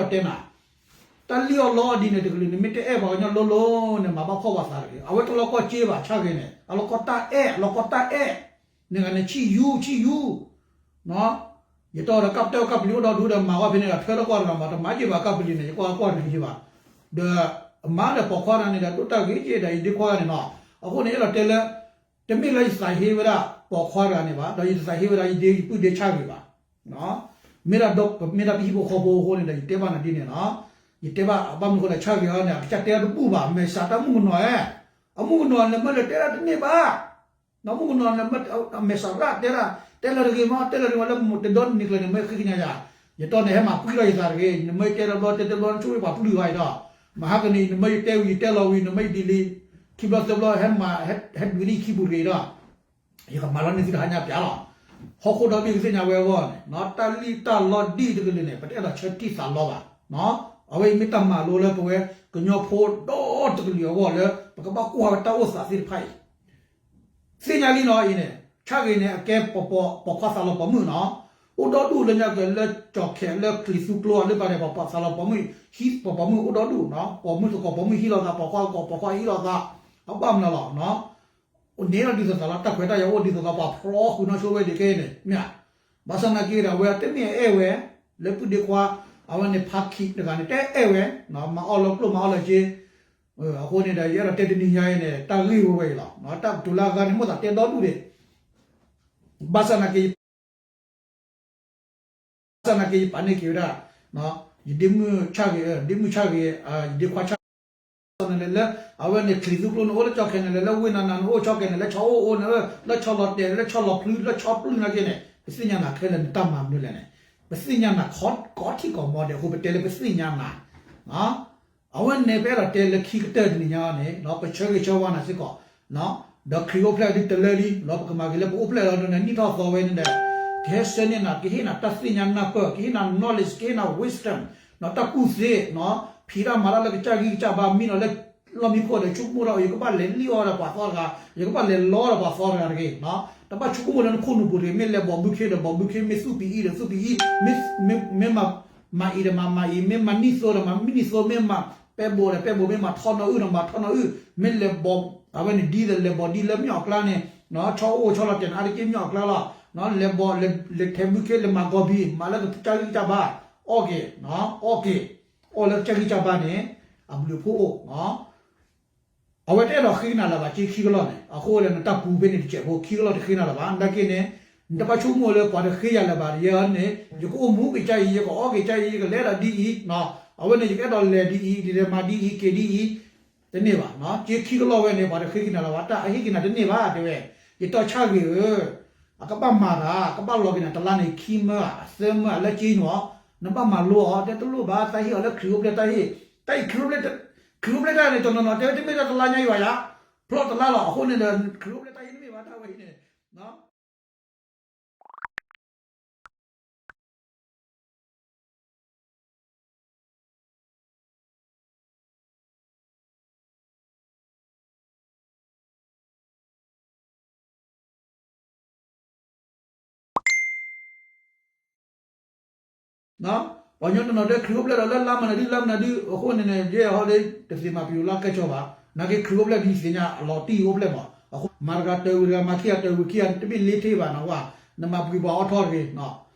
်ဒိးတဲနၤ တၢ်လံၣ်အီၣ်လီအီၣ်ဒ်န့ၣ်တကလုာ်န့ၣ် မ့ၢ်တအဲၣ်ပှၤကညီလိၤလိၤန့ၣ် မၤဘၣ်ဖှီၣ်ပှၤသးတဂ့ၤ အဝဲတလီၤကီၢ်စ့ဘၣ် ဆၣ်ဂ့ၤန့ၣ် အလီၤကီၢ်တၢ်အဲၣ် အလီၤကီၢ်တၢ်အဲၣ် နဂၤန့ၣ်ဆံၣ်ယူၤ ဆံၣ်ယူၤ ယတီဒီးကပတဲကပလံၤအိၣ်ဒီဒူၣ်ဒီးမၤဝဲဖဲန့ၣ်ဒီး ထွဲထီၣ်ကွၢ်တဂၤမး တမၤက့ၤဘၣ်ကပလံၤန့ၣ် ယကွၢ်ကွၢ်တဂ့ၤဘၣ် ဒီး အမါဒီးပိာ်ခွါတဂၤန့ၣ်ဒီး ဒိၣ်တၢ်ဂ့ၤက့ၤဒီးယဒ့ခွါန့ၣ်နီၤ အဃိန့ၣ် အဲၣ်ဒိးတဲလၢ တမ့ၢ်လၢယသးဟ့ဝဲဒၣ်ပိာ်ခွါတဂၤန့ၣ်ဘၣ် ဒီးယတသးဟ့ဝဲဒၣ်ယဒ့ယပုၢ်ဒ့ဆၣ်ဂ့ၤဘၣ် မ့ၢ်ဒၣ်မ့ၢ်ဒၣ်ပဟံၣ်ဖိဃီဖိအဃိန့ၣ်ဒီး ယတဲဘၣ်နၤဒ်န့ၣ်နီၤ ယတဲဘၣ်ဘၣ်မနုၤအဃိလဲၣ် ဆၣ်ဂ့ၤအီၤန့ၣ် အကစၢ်တဲတၢ်တဘူၣ်ဘၣ် မဲာ်ဆှးတၢ်မုၣ်ကနီၤဧၢ အမုၣ်ကနီၤန့ၣ်မ့ၢ်လၢတဲဒၣ်တန့ၢ်ဘၣ် မုၣ်ကနီၤန့ၣ် မဲာ်ဆှးရၣ်တဲဒၣ် တဲလၢတဂ့ၤမး တဲလၢတဂ့ၤမး လၢတဒီနံၤကျၢၤန့ၣ် မ့ၢ်ဃ့ကညးယၤ ယတီန့ၣ် ဟဲမၤပှံၢ်ထီၣ်ယသးတဂ့ၤ နမ့ၢ်တဲတဘျီတဲတဘျီ နဆိၣ်ဂ့ၤပှၤပလုၢ်ဘၣ်အံၤဒီး မဟါကနံၤ နမ့ၢ်ယတဲဝံၤ ယတဲလီၤဝံၤ နမ့ၢ်ယဒ်လံ ခံဘျီသၢဘျီ ဟဲမၤ ဟဲဒုးန့ၢ်ယခံပူၤတဂ့ၤဒီး ယကမၤလီၤန့ၢ်သုတဟါညါပျးလီၤ. ဟီၣ်ခိၣ်ဒီဘ့ၣ်ကသ့ၣ်ညါဝဲအဂီၢ်န့ၣ် တၢ်လံၣ်တၢ်လီဒ်တကလုာ်န့ၣ် ပတအဲၣ်ဒိးဆၢထံၣ်သးလီဘၣ်. အဝဲအံၤမ့ၢ်တၢ်မၤလိလၢပဝဲကညီဖိဒီတကလုာ်အဂီၢ်လၢ ပကဘၣ်ကွၢ်ဝဲတၢ်အိၣ်သးသ့ၣ်တဖၣ်အံၤ သ့ၣ်ညါလံနီၤအံၤန့ၣ် ဆၣ်ဂ့ၤန့ၣ် အကဲပိာ်ခွါသးလီၤပိာ်မုၣ်နီၤ အိၣ်ဒီဒူၣ်လၢညါက့ၤလၢကၠီၣ်ခဲးလၢချံးသူကျိလၢပှၤန့ၣ် ပှၤသးလီၤပိာ်မုၣ် ဟံးပိာ်ပိာ်မုၣ်အိၣ်ဒီဒူၣ်နီၤ ပိာ်မုၣ်သကိးပိာ်မုၣ်ဟံးလိာ်သး ပိာ်ခွါသကိးပိာ်ခွါ ဟံးလိာ်သး အဘၣ်မနုၤလီၤနီၤ အိၣ်န့ၣ်လီၤဒ်သိးသးလီၤ တၢ်ခွဲးတၢ်ယာ်အိၣ်ဒ်သိးသး ပှၤဖျီဃုာ်နီၢ်ဆိဝဲဒ်ကဲန့ၣ် မ့ၢ်ဧါ ဘၣ်ဆၣ်သနာ်က့ဒီး အဝဲတမ့ၢ်အဲၣ်ဝဲ လၢပုၢ်ဒ့ခွါ အဝဲန့ၣ်ဖါခံတဂၤန့ၣ် တအဲၣ်ဝဲ မၤအီၣ်လၢကျိၣ်မၤအီၣ်လၢက့ အဃိန့ၣ်ဒီး ယအဲၣ်ဒိးတဲတနံၤညါအံၤန့ၣ် တၢ်ဂ့ၢ်ဝဲဝဲအံၤလီၤ တၢ်ကတိၤလၢအဂၤန့ၣ် မိၣ်သးတဲဒီဒူၣ်ဒံး ဘၣ်ဆၣ်သနာ်က့ ဘၣ်ဆၣ်သနာ်က့ ယပာ်န့ၢ်က့ၤဝဲဒၣ် ယဒ့မုၣ်ဆၣ်ဂ့ၤ ဒ့မုၣ်ဆၣ်ဂ့ၤ ယဒ့ခွါဆၣ်ဂ့ၤ န့ၣ်လၢ အဝဲန့ၣ်ချံးသူကျိန့ၣ်အိၣ်လၢကၠီၣ်ခဲးန့ၣ် လၢဝ့ၢ်နၤနၤန့ၣ်အိၣ်ကၠီၣ်ခဲးန့ၣ် လၢဆီအိၣ်အိၣ်န့ၣ် လၢဆီလီၤတဲာ် လၢဆီလီၤဖျု လၢဆီပျုၢ်နာ်က့န့ၣ် ပသ့ၣ်ညါနၤခဲလၢာ်နတၢ်မၤမနုၤလဲၣ်န့ၣ် ပသ့ၣ်ညါနၤခီကီထံကီၢ်မီဒဲးအဃိ ပတဲလၢပသ့ၣ်ညါနၤ အဝဲန့ၣ် ပအဲၣ်ဒိးတဲလၢခံကတၢၢ်တနံၤညါန့ၣ် ပဆၢဂ့ၤဆၢဝါနၤစ့ၢ်ကီး ဒီးခရံာ်အိၣ်ဖျဲၣ်ဒ်တလၢလံ လီၤပကမၤက့ၤလၢပအိၣ်ဖျဲၣ်လီၤန့ၣ် နံၣ်ထီၣ်သီဝဲန့ၣ်ဒီး ကဟဲဆၢန့ၢ်နၤ ကဟ့ၣ်နၤတၢ်သ့ၣ်ညါနၢ်ပၢၢ် ကဟ့ၣ်နၤ knowledge ကဟ့ၣ်နၤ wisdom နီၤ တၢ်ကူၣ်သ့ ဖံးတၢ်မၤတၢ်လၢကစၢ်ဂံၢ်ကစၢ်ဘါ မံနီၤလၢလီၢ်မံခိၣ်ဒီး ဆိကမိၣ်ထီၣ် ယကဘၣ်လဲၤလံၣ်အီၣ်ဒီးပှၤသီတဂၤ ယကဘၣ်လဲၤလီဒီးပှၤသီတဂၤတဂ့ၤ တဘၣ်ဆိကမိၣ်လၢနခိၣ်နူာ်ပူၤတဂ့ၤ မ့ၢ်လဲၤဘီၣ်ဘုခ့ဒီးဘီၣ်ဘုခ့ မ့ၢ်သူၣ်ပံအံၤဒီးသူၣ်ပံအံၤ မ့ၢ် မ့ၢ်မၤအံၤ မ့ၢ်မၤနံၣ်သိဒီးမၤနံၣ်သိ မ့ၢ်မၤပဲဘိးဒီးပဲဘိး မ့ၢ်မၤထီနီၤအုၣ်ဒီးမၤထီနီၤအုၣ် မ့ၢ်လဲၤဘီၣ် အဝဲန့ၣ်ဒ်သိးလဲၤဘီၣ်ဒ်လၢမၠီၣ်အကျါန့ၣ် ဆီအိၣ်ဆီလီၤတဲာ်န့ၣ် အါတက့ၢ်မၠီၣ်အကျါလီၤ လဲၤဘီၣ် လဲၤထဲးဘုခ့ လဲၤမၤကီၢ်ဘံ မၤလၢကစၢ်ဂံၢ်စၢ်ဘါ, အီၣ်က့ၤ, အီၣ်က့ၤ, အီၣ်လၢကစၢ်ဂံၢ်စၢ်ဘါန့ၣ် အဘျုးအဖှိၣ်အိၣ်. အဝဲတအဲၣ်ဒိးဃ့ကနၤလၢၤဘၣ် က့ခံကလီၢ်န့ၣ် အဃိလၢနတၢ်ပူၤဖဲန့ၣ်တစဲးဖိ ခံကလီၢ်တဃ့နၤလၢၤဘၣ် နာ်က့န့ၣ်, နတဘၣ်ဆိကမိၣ်လၢပှၤတဃ့ယၤလၢၤဘၣ် ယဲန့ၣ် ယကအိၣ်မူက့ၤကၢ်အံၤ ယကအီၣ်က့ၤကၢ်အံၤ ယကလဲၤဒၣ်ဒ်အံၤ, အဝဲန့ၣ် ယကအဲၣ်ဒိးလဲၤဒ်အံၤ ဒ်လဲၤမၤဒ်အံၤ က့ၤဒ်အံၤ, တန့ၢ်ဘၣ်, က့ခံကလီၢ်ဝဲန့ၣ် ပှၤတဃ့ကနၤလၢၤဘၣ် တၢ်အဟ့ၣ်က့ၤနၤတန့ၢ်ဘၣ် တဲဝဲ, ယတီၢ်ဆၣ်ဂ့ၤဧၢ အကဘၣ်မၤတၢ် ကဘၣ်လီၤက့ၤနၤတလါန့ၣ် ခံမၢအသၢမၢအလၢက့နီၤ, နဘၣ်မၤလိအီၤ တဲတလိၣ်ဘၣ် သးဟ့ၣ်အီၤလၢခရံာ်အိၣ်ဖျဲၣ်တၢ်ဟ့ၣ်, တၢ်အံၤခရံာ်အိၣ်ဖျဲၣ်, ခရံာ်အိၣ်ဖျဲၣ်တၢ်န့ၣ် တနီၤနီၤတဲဝဲ တမ့ၢ်တၢ်တလါညါအံၤဘၣ်ယါ, ဖျီၣ်တလါလီၤ အဃိန့ၣ်ဒီး ခရံာ်အိၣ်ဖျဲၣ်တၢ်ဟ့ၣ်တမ့ၢ်ဘၣ် တၢ်ဝဲဟံၣ်န့ၣ် ပှၤကညီတနီၤတဲခရံာ်အိၣ်ဖျဲၣ်ဒီးလၢလါမနုၤဒု လါမနုၤဒု အဃိန့ၣ်န့ၣ် ယဲဟီဒ်တသ့ၣ်မးပယိၤလၢကဲၣ်ဆိးဘၣ်, နာ်က့ခရံာ်အိၣ်ဖျဲၣ်ဒ်သ့ၣ်ညါအလီၤတံၢ်အိၣ်ဖျဲၣ်မး, အဃိမၤတဂၤတၢ်ဝံၤတဂၤ မၤခံဂၤတၢ်ဝံၤခံဂၤ တဘ့ၣ်လ့ထ့ဘၣ်နဝဲ, နမၤပှံၤပှၤအီထီတဂ့ၤ,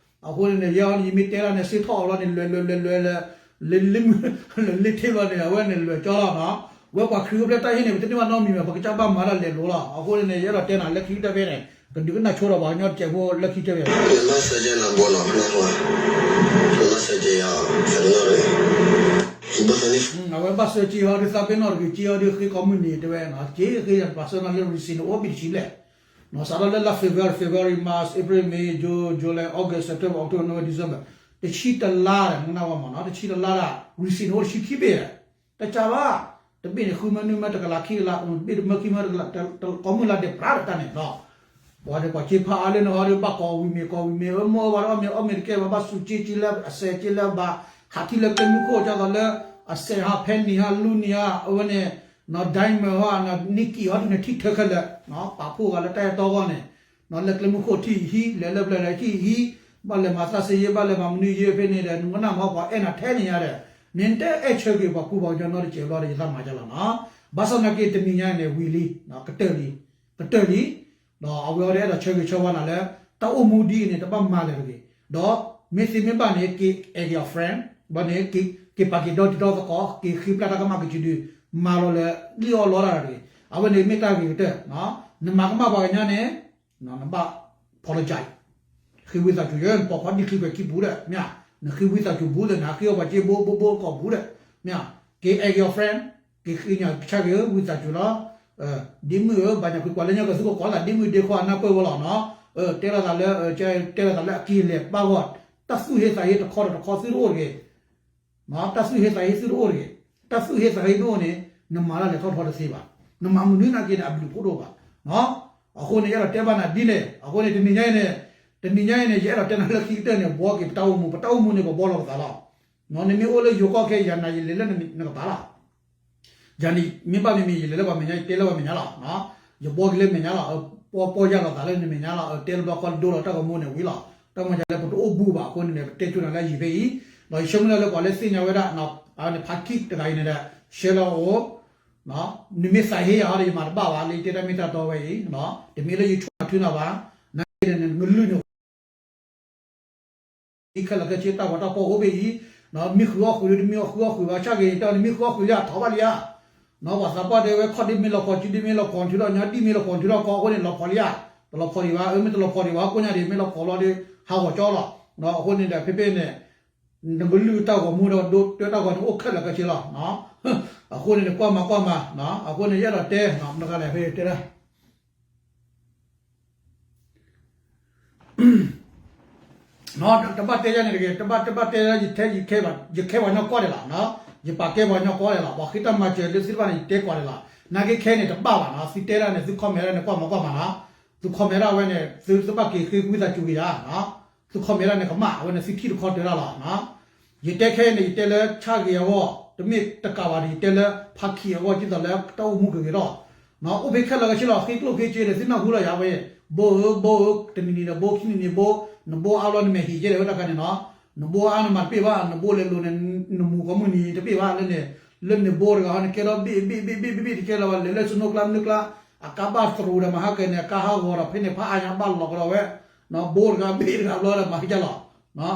အဃိန့ၣ်န့ၣ် ယဲဟီဒ်ယမ့ၢ်တဲဒၣ်န့ၣ် စ့ထီၣ်အီၤလီၤန့ၣ် လွဲၢ်လွဲၢ်လွဲၢ်လွဲၢ်လၢ လ့ထ့လီၤန့ၣ် အဝဲန့ၣ်လွဲၢ်ကၠီလီၤနီၤ, ဝဲပှၤခရံာ်အိၣ်ဖျဲၣ်တၢ်ဟ့ၣ်န့ၣ် ပတန့ၢ်ဘၣ်နီတမံၤဘၣ် ပကစၢ်ဘၣ်မၤတၢ်လဲၤလိၤလီၤ, အဃိန့ၣ်န့ၣ် ယအဲၣ်ဒိးတဲနၤလၢခံကတၢၢ်ဖဲန့ၣ် ကဒုးကနၣ်ဆိဒီးပှၤကညီတစဲးဖိလၢခံကတၢၢ်ဖဲန့ၣ် နမ့ၢ်စၢကဲနၤဘိနီၤ နမ့ၢ်စၢကဲယၤ သးပ့ၤနီၣ်တဂ့ၤ, အဝဲဘၣ်စၢက့ဟီဒ်သးပ့ၤနီၣ်တဂ့ၤ က့ဟီဒ်ဃ့ကိးမုၢ်နံၤတဲဝဲနီၤ, က့ဃ့ယၤပှၤစၢနီၤလၢ receipt န့ၣ် အိၣ်ဘ့ၣ်တဆံဘျဲၣ် စးထီၣ်လၢလါ February, February, March, April, May, June, July, August, September, October, November, December တဆံတလါ နကနၣ်ဝဲမးနီၤ တဆံတလါဒၣ် receipt န့ၣ်အိၣ်တဆံခံဘ့ၣ်, တကးဘၣ် တဘ့ၣ်န့ၣ် ဃုမၢနုၢ်မၢတကလးခံကလး ဘ့ၣ်တမၢခံမၢတကလး ကိးမုၢ်လါဒဲးပြးဒီးတၢ်န့ၣ်နီၤ ပှၤဒီးပှၤစ့ဖးအါလၢနဟီဒီး ဘၣ်ကိးဝံၤမ့ၢ်ကိးဝံၤမ့ၢ် အၢမ့ၢ်အၢဘၣ်ဒီးအီၣ်မ့ၢ်အီၣ်မ့ၢ်တကဲဘၣ် ဘၣ်စူးက့က့လၢအစဲးက့လၢဘၣ် ဟးထံၣ်လၢကျဲမုၢ်ခိၣ် ဒ်သိးလၢ အစဲးဟးဖဲနံၤဟးလူနံၤဟး အဝဲန့ၣ် diamond ဟီ နံၣ်ကံၣ်ဟီဒ်န့ၣ်ထံၣ်ထၢခဲလၢာ် ပာ်ဖှိၣ်ဂၤလၢတၢ်အဲၣ်တီဂီၢ်န့ၣ် လၢကျဲမုၢ်ခိၣ်ထံၣ်ဟံး လဲၤလၢပျၢၤလဲၤထံၣ်ဟံး ဘၣ်လဲၤမၤသးစ့ယ့ ဘၣ်လဲၤမၤမနုၤယ့ဖဲန့ၣ်ဒီး နကနၣ်မ့ၢ်ပှၤအဲၣ်နၤထဲန့ၣ်ညါဒီး နတအဲၣ်ဆၢက့ၤပှၤကူပှၤကညီနီတစဲးဘျီဒီး ယသးမၤကလီၤနီၤ ဘၣ်ဆၣ်သနာ်က့တနံၤညါန့ၣ် ဝံၤလံ ကတၢၢ်လံ ကတၢၢ်လံ ဒီးအဝဲအီၤဒီးအဲၣ်ဒိးဆၢဂ့ၤဆၢဝါနၤလၢ တၢ်အိၣ်မူဒ်အံၤန့ၣ် တဘၣ်မၤလၢၤတဂ့ၤ, ဒီးမ့ၢ်သ့မ့ၢ်ဘၣ်န့ၣ် က့ၤ ask your friend ဘၣ်န့ၣ် က့ၤပာ်က့ၤဒီတံၤဒီသကိး က့ၤဃ့ပျၢ်တၢ်ကမၣ်ကစုဒု မၤလီၤလၢလံၣ်အီၣ်လီတၢ်တဂ့ၤ, အဝဲန့ၣ်မ့ၢ်တၢ်ဂ့ၤကတၢၢ်, နမၤကမၣ်ပှၤကညီန့ၣ် နဘၣ် apologize ဃ့ဝံသးစူၤယဲ နပိာ်ခွါဒံၣ်ချံပှဲၤခံပူၤဒီး မ့ၢ်ဧါ, နဃ့ဝံသးစူၤဘူးဒီး နဟးဃ့အီၣ်ပှၤစ့ဘိဘိဘိကိးပူၤဒီး မ့ၢ်ဧါ, က့ၤ ask your friend က့ၤဃ့ညါကဆၢဂ့ၤဝံသးစူၤလီၤ, ဒ့မုၣ်ဧၢ ဘၣ်ညါကွံာ်ကွၢ်လၢညါကသူကကိးသး ဒ့မုၣ်ဒ့ခွါအနၢ်ပၢၢ်ဝဲလီၤနီၤ, တဲလိာ်သးလၢ တဲလိာ်သးလၢအက့ၤလဲၤဘၣ်ဂီၢ်, တၢ်သူၣ်ဟ့သးဟ့တခီဒီးတခီသုတအိၣ်တဂ့ၤ တၢ်သူၣ်ဟ့သးဟ့သုတအိၣ်တဂ့ၤ, တၢ်သူၣ်ဟ့သးဟ့မ့ၢ်အိၣ်န့ၣ် နမၤတၢ်လဲၤထီၣ်ထီတသ့ဘၣ်, နမၤမနုၤနာ်က့န့ၣ် အဘျုးဖှိၣ်တအိၣ်ဘၣ်, အဃိန့ၣ် ယအဲၣ်ဒိးတဲဘၣ်နၤဒ်န့ၣ်, အဃိန့ၣ် တနံၤညါအံၤန့ၣ်, တနံၤညါအံၤန့ၣ် ယအဲၣ်ဒိးတဲနၤလၢခံကတၢၢ်န့ၣ် ဘှီက့ၤပတၢ်အိၣ်မူ, ပတၢ်အိၣ်မူန့ၣ် ပဘှီလီၤပသးလီၤ, နမ့ၢ်အိၣ်လၢယိၤကီၢ်ခဲအံၤ ယၤနၤယလဲၤလၢနကပၤလီၤ ယၤန့ၣ် မ့ၢ်ဘၣ်မ့မ့ၢ် ယလဲၤလၢပှၤမဲာ်ညါ ယတဲလၢပှၤမဲာ်ညါလီၤ, ယဘှီက့ၤလၢမဲာ်ညါလီၤ, ပီၢ်ပီၢ်ယၢ်လီၤသးလၢနမဲာ်ညါလီၤ, တဲတဘျီဃီဒိလီၤတၢ်ဂီၤမူန့ၣ်ဝံၤလီၤ, တၢ်မၤဒ်လဲၣ် ပတအိၣ်ဘူးဘၣ်အဃိန့ၣ် ပတဲဆိနၤလၢအယံၤဖဲအံၤ, ဒီးယဆၢမုၢ်လၢ်လၢပှၤလၢသ့ၣ်ညါဝဲဒၣ် ဖါခံတဂၤအံၤန့ၣ်ဒီး ရှဲလီၤအိၣ်, နမ့ၢ်သးဟ့ယၤဟီဒီး ယမၤတဘၣ်ဘၣ် လၢယတဲတၢ်မ့ၢ်တၢ်တီဝဲအံၤ, တမ့ၢ်လၢယဆိၣ်နၤထုနၤဘၣ်, နကဲန့ၣ် နကလုၢ်န့ၣ် ခဲလၢာ်ခဲဆ့တၢ်ဂီၤတၢ်ဖီၣ်အိၣ်ဘ့ၣ်အံၤ, မ့ၢ်ဃုအီၣ်ဃုာ်ဒီး တမ့ၢ်အီၣ်ဃုအီၣ်ဃုာ်ဘၣ် ဆၣ်ဂ့ၤတၢ်န့ၣ် မ့ၢ်ဃုအီၣ်ဃုာ်လံဧါ ထီၣ်ဘၣ်လံဧါ, ပှၤသးပှၢ်တဲဝဲ ခီၣ်ဒ့မ့ၢ်လီၤဖီၣ် စုဒ့မ့ၢ်လီၤဖီၣ် ထုးထီၣ်ညီ ဒ့မ့ၢ်လီၤဖီၣ် ထုးထီၣ်ကီ အဃိန့ၣ် လီၤဖီၣ်လံဧါ, တလီၤဖီၣ်ဒံးဘၣ်, အၢ မ့ၢ်တလီၤဖီၣ်ဒံးဘၣ် ကိညါဒံး မ့ၢ်လီၤဖီၣ်လီၤဒီး ဟးဂီၤကၠီလီၤ, အဃိန့ၣ်ဒီး ဖဲဖဲန့ၣ် နကလုၢ်တၢ်ဂီၤမူဒီး ဒိးတဲတၢ်ဂီၤန့ၣ် အိၣ်ခဲလၢာ်ခဲဆ့လီၤ, အဃိန့ၣ် ကွၢ်မၤကွၢ်မၤ, အဃိန့ၣ် ယအဲၣ်ဒိးတဲ နကလဲၤဖဲတဲဒၣ် တဘၣ်တဲယၤန့ၣ်တဂ့ၤ, တဘၣ် တဘၣ်တဲလၢ ယထဲ ယခဲဘၣ် ယခဲပှၤကညီကိးဂၤဒဲးလီၤ, ယပာ်ကဲပှၤကညီကိးဂၤဒဲးလီၤ, ပှၤဃ့တၢ်မၤစၢၤလၢသုတဖၣ်န့ၣ် ယတဲကိးဂၤဒဲးလီၤ, နာ်က့ခဲအံၤန့ၣ် တဘၣ်ဘၣ်နီၤ, သုတဲဒၣ်န့ၣ် သု comment ဒၣ်န့ၣ် ကွၢ်မၤကွၢ်မၤနီၤ, သု comment ဒၣ်ဝဲန့ၣ် သုတဘၣ်က့ၤဃ့ဝံသးစူၤက့ၤယၤ, သု comment ဒၣ်န့ၣ် ကမၣ် အဝဲန့ၣ် သုထံၣ်တခီတၢၤဒၣ်လီၤ ယတဲခဲအံၤန့ၣ် ယတဲလၢဆၣ်ဂ့ၤအဂီၢ်, တမ့ၢ်တကးဘၣ်ဒီး ယတဲလၢဖါခံအဂီၢ် ဒ်သိးလၢတၢ်အိၣ်မူကဂ့ၤထီၣ်, အိၣ်ဖဲခဲလၢာ်ခဲဆ့လီၤ, ဃ့ကျိၣ်ဃ့စ့ဒီး သုနၢ်ဟူလီၤယၤဝဲ, ဘိဧၢ ဘိဧၢ, တနံၤနံၤဒီးဘိ ခံနံၤနံၤဘိ, နဘိအါဘျီနမဲာ်ဟံၣ်ကဲဒီးဝဲတခါန့ၣ်နီၤ, နဘိအါနမၤတပ့ၢ်ဘၣ်, နဘိလဲၤလိာ်န့ၣ် နမူၤကိးမုၢ်နံၤတပ့ၢ်ဘၣ်လၢန့ၣ်, လၢနဘိတဂၤဟီန့ၣ် ကဲထီၣ်ဘ့ၣ်ဘ့ၣ်ဘ့ၣ်ဘ့ၣ်ဘ့ၣ်တကဲလၢၤဘၣ်, လဲၤလၢ snow ကျါမနုၤကျါ, အကါဘၣ်တရူးဒီးမၤဟါကဲန့ၣ် အကါဟးဂီၤဒီး ဖဲန့ၣ်ဖးအါညါဘၣ်လီၤကဒီးဝဲ ဘိတဂၤဘ့ၣ်တဂၤဘျီဒီးမၤကစၢ်လီၤ.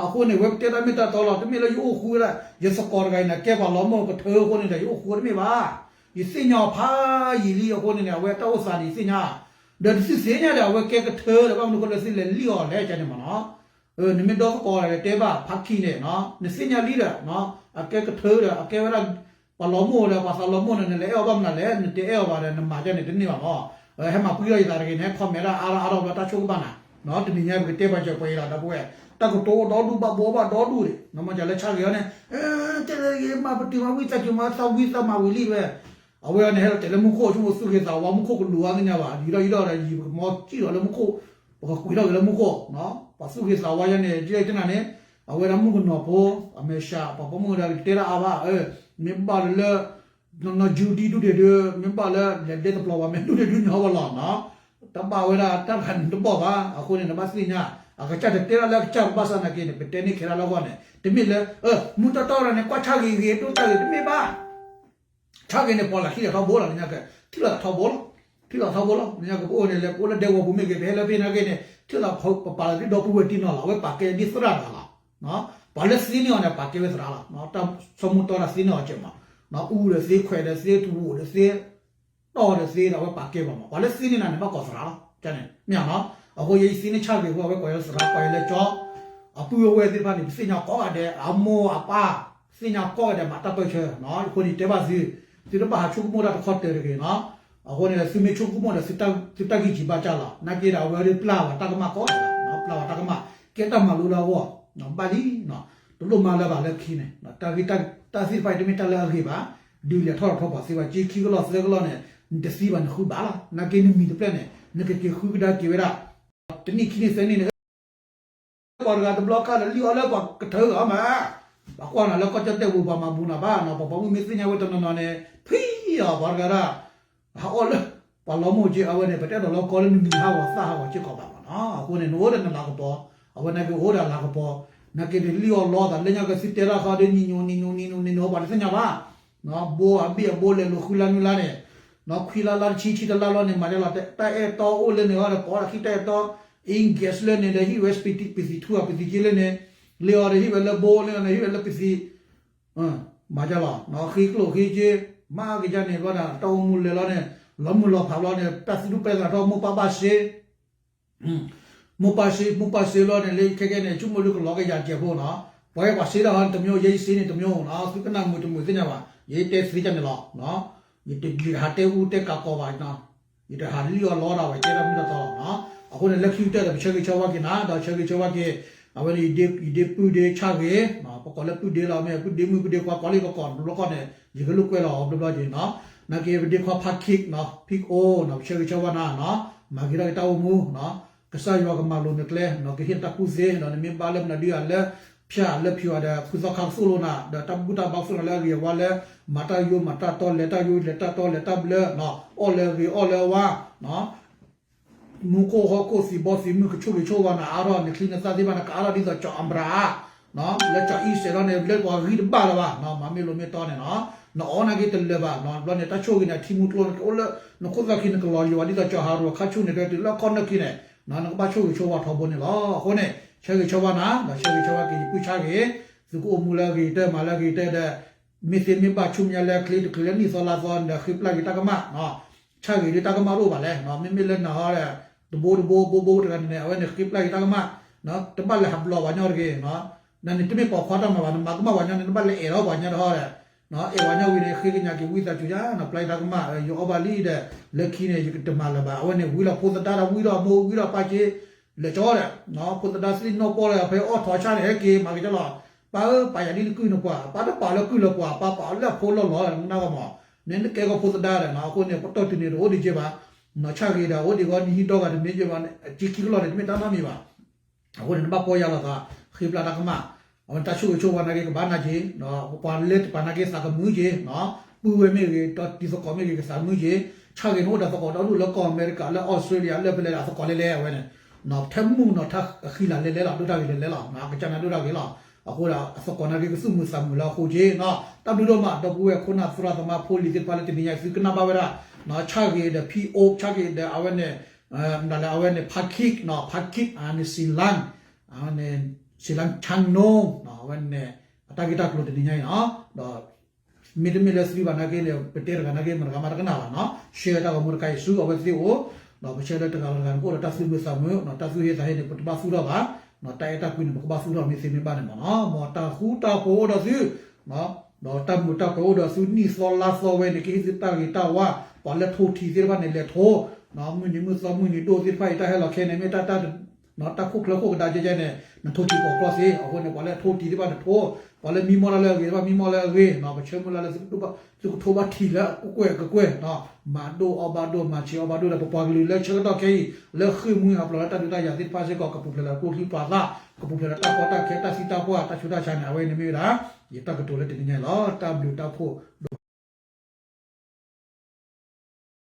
အဃိန့ၣ် ဝဲပတဲတၢ်မ့ၢ်တၢ်တီလီၤ. တမ့ၢ်လၢယအိၣ်ဃူဝဲဒၣ် ယသကိးတဂၤအံၤန့ၣ် ကဲပှၤလီၤမုၢ်ကထၢအဃိန့ၣ်ဒီး ယအိၣ်ဃူဝဲတမ့ၢ်ဘၣ်. ယသ့ၣ်ညါအီၤဖးယံာ်လံအဃိန့ၣ်န့ၣ် အဝဲတၢ်အိၣ်သးန့ၣ် ယသ့ၣ်ညါ ဒီးတသ့ၣ်ညါဒီး အဝဲကဲကထၢဒီး ဘၣ်မနုၤဃိလၢသုလဲၤလံၣ်အီၤလဲၣ် ကန့ၣ်မ့ၢ်နီၤ. နမ့ၢ်ဒီသကိးဒီးတဲဘၣ်ဖးခံန့ၣ် နသ့ၣ်ညါလံဒီး အကဲကထၢဒီး အကဲဝဲဒၣ် ပှၤလီၤမုၢ်ဒီး ပှၤသးလီၤမုၢ်န့ၣ် နလဲၤအဲၣ်အီၤဘၣ်မနုၤလဲၣ်, နတအဲၣ်အီၤဘၣ်ဒီး နမၤဒ်န့ၣ်တန့ၢ်ဘၣ်မး. ဟဲမၤပှံၢ်ထီၣ်ယသးတဂ့ၤန့ၣ် comment ဒၣ်အါထီၣ်အါထီၣ်ဘျီတၢ်ဆိၣ်ကဘၣ်နၤ, တနံၤညါပကတဲပာ်စၢၤပှဲၤအံၤလီၤ ဒီပုၢ်ဝဲၢ်, တၢ်ကတိၤအိၣ်ဒီဒူၣ်ဘၣ်ဘှီဘၣ်ဒီဒူၣ်န့ၣ် နမ့ၢ်စၢၤလၢဆၣ်ဂ့ၤအီၤန့ၣ်, တဲလၢဂ့ၤမၤပတုာ်မၤဝံသးစူၤမၤသးဝံသးမၤဝံၤလံဝဲ, အဝဲအံၤန့ၣ် ဟဲလီၤတဲာ်လၢမူခိၣ် ဆိကမိၣ်သူၣ်ဂ့ၤသးဝါ မူခိၣ်ကလူၤအါသ့ၣ်ညါဘၣ်, ယံာ်ထီၣ်ယံာ်ထီၣ်ဒီး ယံာ်ပကမီၤစံၣ်လီၤလၢမူခိၣ်, ပကကွံာ်ထီၣ်က့ၤလၢမူခိၣ်, ပှၤသူၣ်ဂ့ၤသးဝါယဲန့ၣ် ဒ်လဲၣ်တနၤန့ၣ်, အဝဲဒၣ်မုၣ်ကနီၤဖိ, အမဲာ်ဆှး ပှၤပိာ်မုၣ်ဒီးကတဲတၢ်အါဘၣ်, မ့ၢ်ဘၣ်လၢလၢ နီၢ်နီၢ် Judy ဒူၣ်ဒ့ၣ်ဒုး မ့ၢ်ဘၣ်လၢ လဲၤဒဲတပျီၤဘၣ် မ့ၢ်ဒူၣ်ဒ့ၣ်ဒုးညီဘၣ်လီၤနီၤ, တဘၣ်ဝဲဒၣ်တၢ်တဂၤန့ၣ်တဘၣ်ဘၣ်, အဃိန့ၣ် နဘၣ်သ့ၣ်ညါ, အကစၢ်တတဲဒၣ်လၢအကစၢ်ဘၣ်ဆၣ်နာ်က့န့ၣ် ပတဲန့ၢ်ခဲဒၣ်လၢအဂီၢ်န့ၣ် တမ့ၢ်လၢ မူတီတီဒီးန့ၣ် ကွၢ်ဆၣ်ဂ့ၤဂ့ၤဒိၣ်တၢ်ဂ့ၤတမ့ၢ်ဘၣ် ဆၣ်ဂ့ၤန့ၣ် ပှၤလၢခံဒီးထီဘိလီၤ လၢညါက ထံၣ်လိာ်သးထီဘိလီၤ, ထံၣ်လိာ်သးထီဘိလီၤ လၢညါကပအိၣ်န့ၣ် လဲၤပအိၣ်လၢဒဲကဝီၤပူၤမ့ၢ်ဂ့ၤ ပဟဲလၢဖဲနာ်က့န့ၣ် ထံၣ်လိာ်သးပပာ်လီၤဒ်ဒီပုၢ်ဝဲၢ်တံၢ်နီၤလီၤ အဝဲပာ်ကဲဒ်သရၣ်တဂၤလီၤ, ပှၤလၢသ့န့ၢ်အီၤန့ၣ် ပာ်ကဲဝဲသရၣ်လီၤ, တၢ်ဆိကမိၣ်တီတၢ်သ့န့ၢ်အီၤကဲမး, အူဒီးသ့ ခွဲးဒီးသ့ တဝိၣ်ဒီးသ့ တီၢ်ဒီးသ့ဒီး အဝဲပာ်ကဲပှၤမး ပှၤလၢသ့န့ၢ်နၤန့ၣ် ဘၣ်ကိးသရၣ်လီၤ, မ့ၢ်ဧါနီၤ, အဃိယဲယသ့န့ၢ်ဆၣ်ဂ့ၤအဃိ အဝဲကိးယၤလၢသရၣ် ကိးယၤလၢကၠီ အပုၢ်အဝဲၢ်သ့ၣ်တဖၣ်န့ၣ် ပသ့ၣ်ညါကိးဂၤဒဲး အမိၢ်အပၢ် သ့ၣ်ညါကိးဂၤဒဲး မၤတၢ်ပၢၢ်ဆၢ, အဃိန့ၣ်တဲဘၣ်သု, သုတဘၣ်ဟးဆိကမိၣ်တၢ်တခီတၢၤတဂ့ၤနီၤ, အဃိန့ၣ် သုမ့ၢ်ဆိကမိၣ်ဒီး သုတၢ်ဂံၢ်စၢ်ဘါစၢ်လီၤ, နာ်က့ဒီး အဝဲဒၣ်ပျၢ်ဝဲတၢ်ကမၣ်ကိးဂၤဒဲး, ပျၢ်ဝဲတၢ်ကမၣ်, ကဲတၢ်မၤလိလၢအဂီၢ်, ဘၣ်လံ, တလိၣ်မၤလၢၤဘၣ်လၢခံန့ၣ်, တၢ်ဂ့ၢ်တၢ်သ့ၣ်တဖၣ်အံၤတမ့ၢ်တၢ်လၢအဂ့ၤဘၣ်, ဒုးလဲၤထီၣ်ထီၣ်ဖီၣ်သ့ဘၣ် က့ခံကလီၢ်သၢကလီၢ်န့ၣ်, နတသံဘၣ်နဃုဘၣ်လီၤ, နာ်က့နမံၤတဖျၢၣ်န့ၣ် နကက့ၤဃုကဒါက့ၤဝဲဒၣ် တနံၣ်ခံနံၣ်သၢနံၣ်န့ၣ် ပှၤတဂၤတဘျီခါဒီးလံၣ်အီၤလၢပှၤကထၢအဂီၢ်မး, ပှၤကွၢ်နၤလၢကီၢ်ကၠီၣ်တဲၣ်ပူၤ ပှၤမၤဘူးနၤဘၣ်နီၤ, ပှၤပိာ်မုၣ်မ့ၢ်သ့ၣ်ညါဝဲတနီၤနီၤန့ၣ် ဖှံအီၤပှၤတဂၤဒၣ်, ဟးအီၣ်လၢ ပှၤလီမုၢ်က့အဝဲန့ၣ် ပတအဲၣ်ဒိးလီကီလၢနမံၤဟးဂီၤသၣ်ဟးဂီၤစ့ၢ်ကီးဘၣ်မးနီၤ, အဃိန့ၣ် နအိၣ်ဒီးနလၤကပီၤ, အဝဲနာ်က့အိၣ်ဒီးလၤကပီၤ, နာ်က့န့ၣ်လံၣ်အီၤလီသးလၢညါကသုတဲတၢ်ဃီဒီး နံၤညိနံၤညိနံၤညိပှၤတသ့ၣ်ညါဘၣ် ဘိအဘ့ၣ်အဘိလဲၤလိာ်ဃုလါနုလါန့ၣ်, ခွံလါလါတဆံ ဆံတလါလီၤန့ၣ် မၤဒဲးလီၤ တၢ်အဲၣ်တီအိၣ်လၢန့ၣ်ဟီဒီး ကိးဒီးခံတၢ်အဲၣ်တီ, English လၢန့ၣ်ဒီး ဟံၣ်ဝဲ ပသံၣ်ထူၣ် ပသံၣ်က့လၢန့ၣ်, လၢအီၤဒီးဟံၣ်ဝဲလၢဘိလၢန့ၣ် ဟံၣ်ဝဲလၢပသံၣ်, မၤဒဲးလီၤ, ဃ့ကျိၣ်ဃ့စ့, မၤက့ၤဒ်န့ၣ်ဘျီန့ၣ် တၢ်အိၣ်မူလဲၤလီၤန့ၣ် လီၤမုၢ်လီၤဖးဘျီန့ၣ် တၢ်သံဒူၣ်ပဲသးထီၣ်မိၢ်ပၢ်ဘၣ်စ့ မိၢ်ပၢ်စ့ မိၢ်ပၢ်စ့လီၤန့ၣ် လၢခဲကဲန့ၣ် ဆိကမိၣ်ဒုးကလီၤကယၤစဲးဖိနီၤ, ပှၤဟဲပှၤစ့ဒၣ်ဟီန့ၣ်တမံၤ ယဲယစ့န့ၣ်တမံၤနီၤ, သုကနၣ်မုာ်တမုာ်သ့ၣ်ညါဘၣ်, ယတတဲသ့ဒ်န့ၣ်လီၤ, ယတဟးတဲအူတဲကးကီးဘၣ်, ယတဟးလံၣ်အီၤလီတၢ်ဘၣ် ကဲတၢ်မ့ၢ်တၢ်တီလီၤနီၤ, အဃိန့ၣ် လၢခံကတၢၢ်ဒီး ပဆၢဂ့ၤဆၢဝါက့ၤနၤ ဒီးဆၢဂ့ၤဆၢဝါက့ၤ အဝဲန့ၣ် ယဒ့ပုၢ်ဒ့ဆၣ်ဂ့ၤ, ပကိးလၢပုၢ်ဒ့လီၤ မ့ၢ်ပုၢ်ဒ့မုၣ်ပုၢ်ဒ့ခွါ ကိးလၢယကကိးတဘျီဃီန့ၣ် ယကလိာ်ကွဲလီၤအီၤဘျီဘျီက့ၤနီၤ, နာ်က့ပဒ့ခွါဖး Kick နီၤ Pick O နီၤ ပဆၢဂ့ၤဆၢဝါနၤနီၤ, မၤဂ့ၤထီၣ်က့ၤတၢ်အိၣ်မူနီၤ, ကစၢ်ယွၤကမၤလိၤနကျဲနီၤ ကဟ့ၣ်နတၢ်ကူၣ်သ့ဒီး နမ့ၢ်ဘၣ်လၢမနုၤဒုးဂၤလၢ ဖၠၣ်လၢဖၠူၤဂၤဒီး ဖုသီခါကသိၣ်လိနၤ ဒီးတၢ်ဘူၣ်တၢ်ဘါကသိၣ်နၤလၢအဂ့ၤအဝါလၢ မၤတၢ်ယိမၤတၢ်တီ လဲၤတၢ်ယိလဲၤတၢ်တီ လဲၤတၢ်ဘျၢနီၤ, အီၣ်လၢအဂ့ၤအီၣ်လၢအဝါနီၤ မူခိၣ်ဟီၣ်ခိၣ်သံၣ်ဘီသံၣ်မုၢ် ကဆိၣ်ဂ့ၤဆိၣ်ဝါနၤအါထီၣ် နချံနသၣ်သ့ၣ်တဖၣ်န့ၣ် ကအါထီၣ်ဒ်သိးကၠီၤအၤဘြၤဟၣ်, လၢကၠီၤအံၤစဲးထီၣ်န့ၣ် လၢပှၤဂံၢ်တဘၣ်လၢၤဘၣ်, မၤမ့ၢ်လိာ်မ့ၢ်တီန့ၣ်နီၤ, နအီၣ်နာ်က့တလၢာ်ဘၣ်, ဘျီန့ၣ် တၢ်ဆိၣ်ဂ့ၤန့ၣ် ထံမူကျိနကအိၣ်လၢ နခိၣ်သၣ်ခံနကလီၤယိာ်ဘၣ်ဒ်သိးကၠီၤဟးရိၤခါဆူၣ်န့ၣ် တုၤလၢအခီၣ်နၢၣ်ခံန့ၣ်, နကဘၣ်ဆိၣ်ဂ့ၤဆိၣ်ဝါထီဘိန့ၣ်လီၤ. အဃိန့ၣ် ဆၢဂ့ၤဆၢဝါနၤ ဒီးဆၢဂ့ၤဆၢဝါက့ၤယပုၢ်ဆၣ်ဂ့ၤ, သုကအိၣ်မူလၢအဂ့ၤကတၢၢ် မၤလၢအဂ့ၤကတၢၢ်ဒီး မ့ၢ်သ့မ့ၢ်ဘၣ်ဆူမဲာ်ညါလၢအချ့တချုးလၢနံၣ်သီလါသီဒီး ဃ့ပျၢ်က့ၤတၢ်ကမၣ်, ဆၣ်ဂ့ၤဒ်တၢ်ကမၣ်တအိၣ်ဘၣ်လဲၣ်, မ့မ့ၢ်လၢနၤဟီဒီး တဘိတဘိဘိဘိတဂၤန့ၣ်န့ၣ် အဝဲန့ၣ်ဃ့ပျၢ်က့ၤတၢ်ကမၣ်, တဘၣ်လဲၤဟးဘျီပှၤညီတဂ့ၤ, နန့ၣ်တမ့ၢ်ပိာ်ခွါတၢ်မၤဘၣ်, နမၤကမၣ်ပှၤညီန့ၣ် နဘၣ်လဲၤအဲၣ်ထီၣ်ပှၤညီတဟီဒီး, အဲၣ်ပှၤညီဝံၤန့ၣ် ဃ့ကညးက့ၤဝံသးစူၤယါနီၤ ပျၢ်တၢ်ကမၣ် ယအီၣ်ဘၣ်လံဒီး လၢခံန့ၣ် ယကတမၤလၢၤဘၣ်, အဝဲန့ၣ်ဝံလီၤဖိသဒါဒီးဝံဒီးအမိၢ်ဝံဒီးပၢ်က့ၤ လဲၤကၠီဒီး ဖိသဒါသ့ၣ်နီၣ်ပီၢ်လၢအဖဲအီၣ်ထီၣ်ဆၣ်န့ၣ် ဟဲက့ၤမၤက့ၤတၢ်လီၤ, ပၢ်ဧၢ ပာ်ယၤဒ်နကုၢ်နပှၤ ပၢ်တပာ်လၢကုၢ်လၢပှၤ ပၢ်ပာ်လၢအဖိလၢလီၤ နကနၣ်ဂီၢ်မး, န့ၣ်နကဲကီဖိသဒါဒီးနီၤ, အဃိန့ၣ် ပတီၢ်တုၤန့ၣ်တအိၣ်ဒံးက့ဘၣ်, ဆၣ်ဂ့ၤဒီးအိၣ်ဒံးဂီၢ် နဟံးဒီဂၤတမ့ၢ်က့ဘၣ်, က့ခံကလီၢ်န့ၣ်တမ့ၢ်တၢ်နီတမံၤဘၣ် အဃိန့ၣ် နဘၣ်ပီၢ်ယၢ်လီၤသး ဃ့ပျၢ်တၢ်ကမၣ်, အဝဲန့ၣ်တၢ်ဆိၣ်ဂ့ၤဆိၣ်ဝါနာ်က့ကဘၣ်နာ်က့, ပှၤလၢတပာ်နာ်က့သးကမုာ်က့, ပုၢ်ဝဲၢ်မ့ၢ်ဂ့ၤ ဒီးတံၤသကိးမ့ၢ်ဂ့ၤ ကသးမုာ်က့, ဆၣ်ဂ့ၤန့ၣ်အိၣ်ဒီးသကိးဒီဒူၣ်လၢကီၢ်အမဲရကၤ လၢအီစထြ့လယါ လၢဖဲလဲၣ်ဒီး အသကိးလဲၤလဲၤဝဲန့ၣ်, ထဲမုၢ်နီၤ ထါအဃံလၤလဲၤလဲၤလီၤ ဒိၣ်တၢ်ဂ့ၤလဲၤလဲၤလီၤ အကစၢ်န့ၣ်ဒိၣ်တၢ်ဂ့ၤလီၤ, အဃိဒီးအသကိးနာ်က့ကသူၣ်မုာ်သးမုာ်လၢအဃိက့နီၤ, တၢ်ဘျုးဒိၣ်မး ဒီပုၢ်ဝဲၢ်ခိၣ်နၢ်သရၣ်သမါဖိလံၤသ့ၣ်တဖၣ်လၢတနံၤညါအံၤ သုကနၣ်ဘၣ်ဝဲဒၣ်, ဆၣ်ဂ့ၤဒီးဖံအိၣ် ဆၣ်ဂ့ၤဒီးအဝဲန့ၣ် ဒ်လဲၣ် အဝဲန့ၣ် ဖးခံးနီၤ ဖးခံး အန့ၣ် စံလၢ် အဝဲန့ၣ် စံလၢ် ခၠၣ်နိ အဝဲန့ၣ် အတၢ်ဂ့ၢ်တၢ်ကျိၤတနံၤညါအံၤနီၤ ဒီး မ့တမ့ၢ်လၢသုဘၣ်နာ်က့န့ၣ် ပတဲတဂၤနာ်က့ မတဂၤမးတကနၣ်ဘၣ်နီၤ share တၢ်ဂီၤမူတခါအံၤဆူအဝဲသ့ၣ်အိၣ် ဒီးပဆၢလၢတဂၤလၢတဂၤန့ၣ် ကအိၣ်ဒီးတၢ်သူၣ်မုာ်သးမုာ်နီၤ တၢ်သူၣ်ဟ့သးဟ့န့ၣ် ပတဘၣ်သူၣ်ထီၣ်ဘၣ် တၢ်အဲၣ်တၢ်ကွံန့ၣ် ပကဘၣ်သူၣ်ထီၣ်မ့ၢ်သ့မ့ၢ်ဘၣ်န့ၣ်မ့ၢ်နီၤ မ်တၢ်ဃူတၢ်ဖိးအိၣ်ဒီးသု ဒီးတၢ်မုာ်တၢ်ပၢၤအိၣ်ဒီးသု နံၣ်သီလါသီဝဲန့ၣ် ကဟ့ၣ်သုတၢ်ဂ့ၤတၢ်ဝါ ပှၤလၢထိထံးသ့ၣ်တဖၣ်န့ၣ် လဲၤထိ မုၢ်နံၤမုၢ်သီမုၢ်နံၤဒိၣ်သ့ၣ်တဖၣ်အံၤ တၢ်ဟဲလီၤခဲန့ၣ် မ့ၢ်တၢ် တၢ်ခိၣ်ချၢခိၣ်ကဒါကဲကဲန့ၣ် နထိထံးပိာ်ကျီသ့ အဃိန့ၣ် ပှၤလၢထိထံးသ့ၣ်တဖၣ်နထိ ပှၤလၢမံမီၢ်တၢ်လၢအဂ့ၤတဖၣ် မံမီၢ်လၢအဂ့ၤ ပဆၢမုၢ်လၢ်လၢ သုကထိဘၣ်ထံးလၢအကကွဲၢ်ကကွဲၢ် မၤဒိၣ်အီၣ်ဘၣ်ဒိၣ် မၤဆံးအီၣ်ဘၣ်ဒိၣ်ဒီး ပပှၤကလုာ်လၢဆၢကတီၢ်ခဲအံၤ လၢဃ့ၢ်မှံဟးဖျိးလၢတၢ်ဒုးတၢ်ယၤသ့ၣ်တဖၣ်စ့ၢ်ကီး ကပူၤဖျဲးလီၤကျိချံမျိာ်သၣ် ကပူၤဖျဲးလီၤတၢ်ကီတၢ်ခဲတၢ်သံတၢ်ပှၢ်တၢ်ဆူးတၢ်ဆါန့ၣ် အဝဲန့ၣ်မ့ၢ်ဝဲဒၣ် ယတၢ်ကတိၤလၢတနံၤညါအံၤလီၤ တၢ်ဘျုးတၢ်ဖှိၣ်ဒိၣ်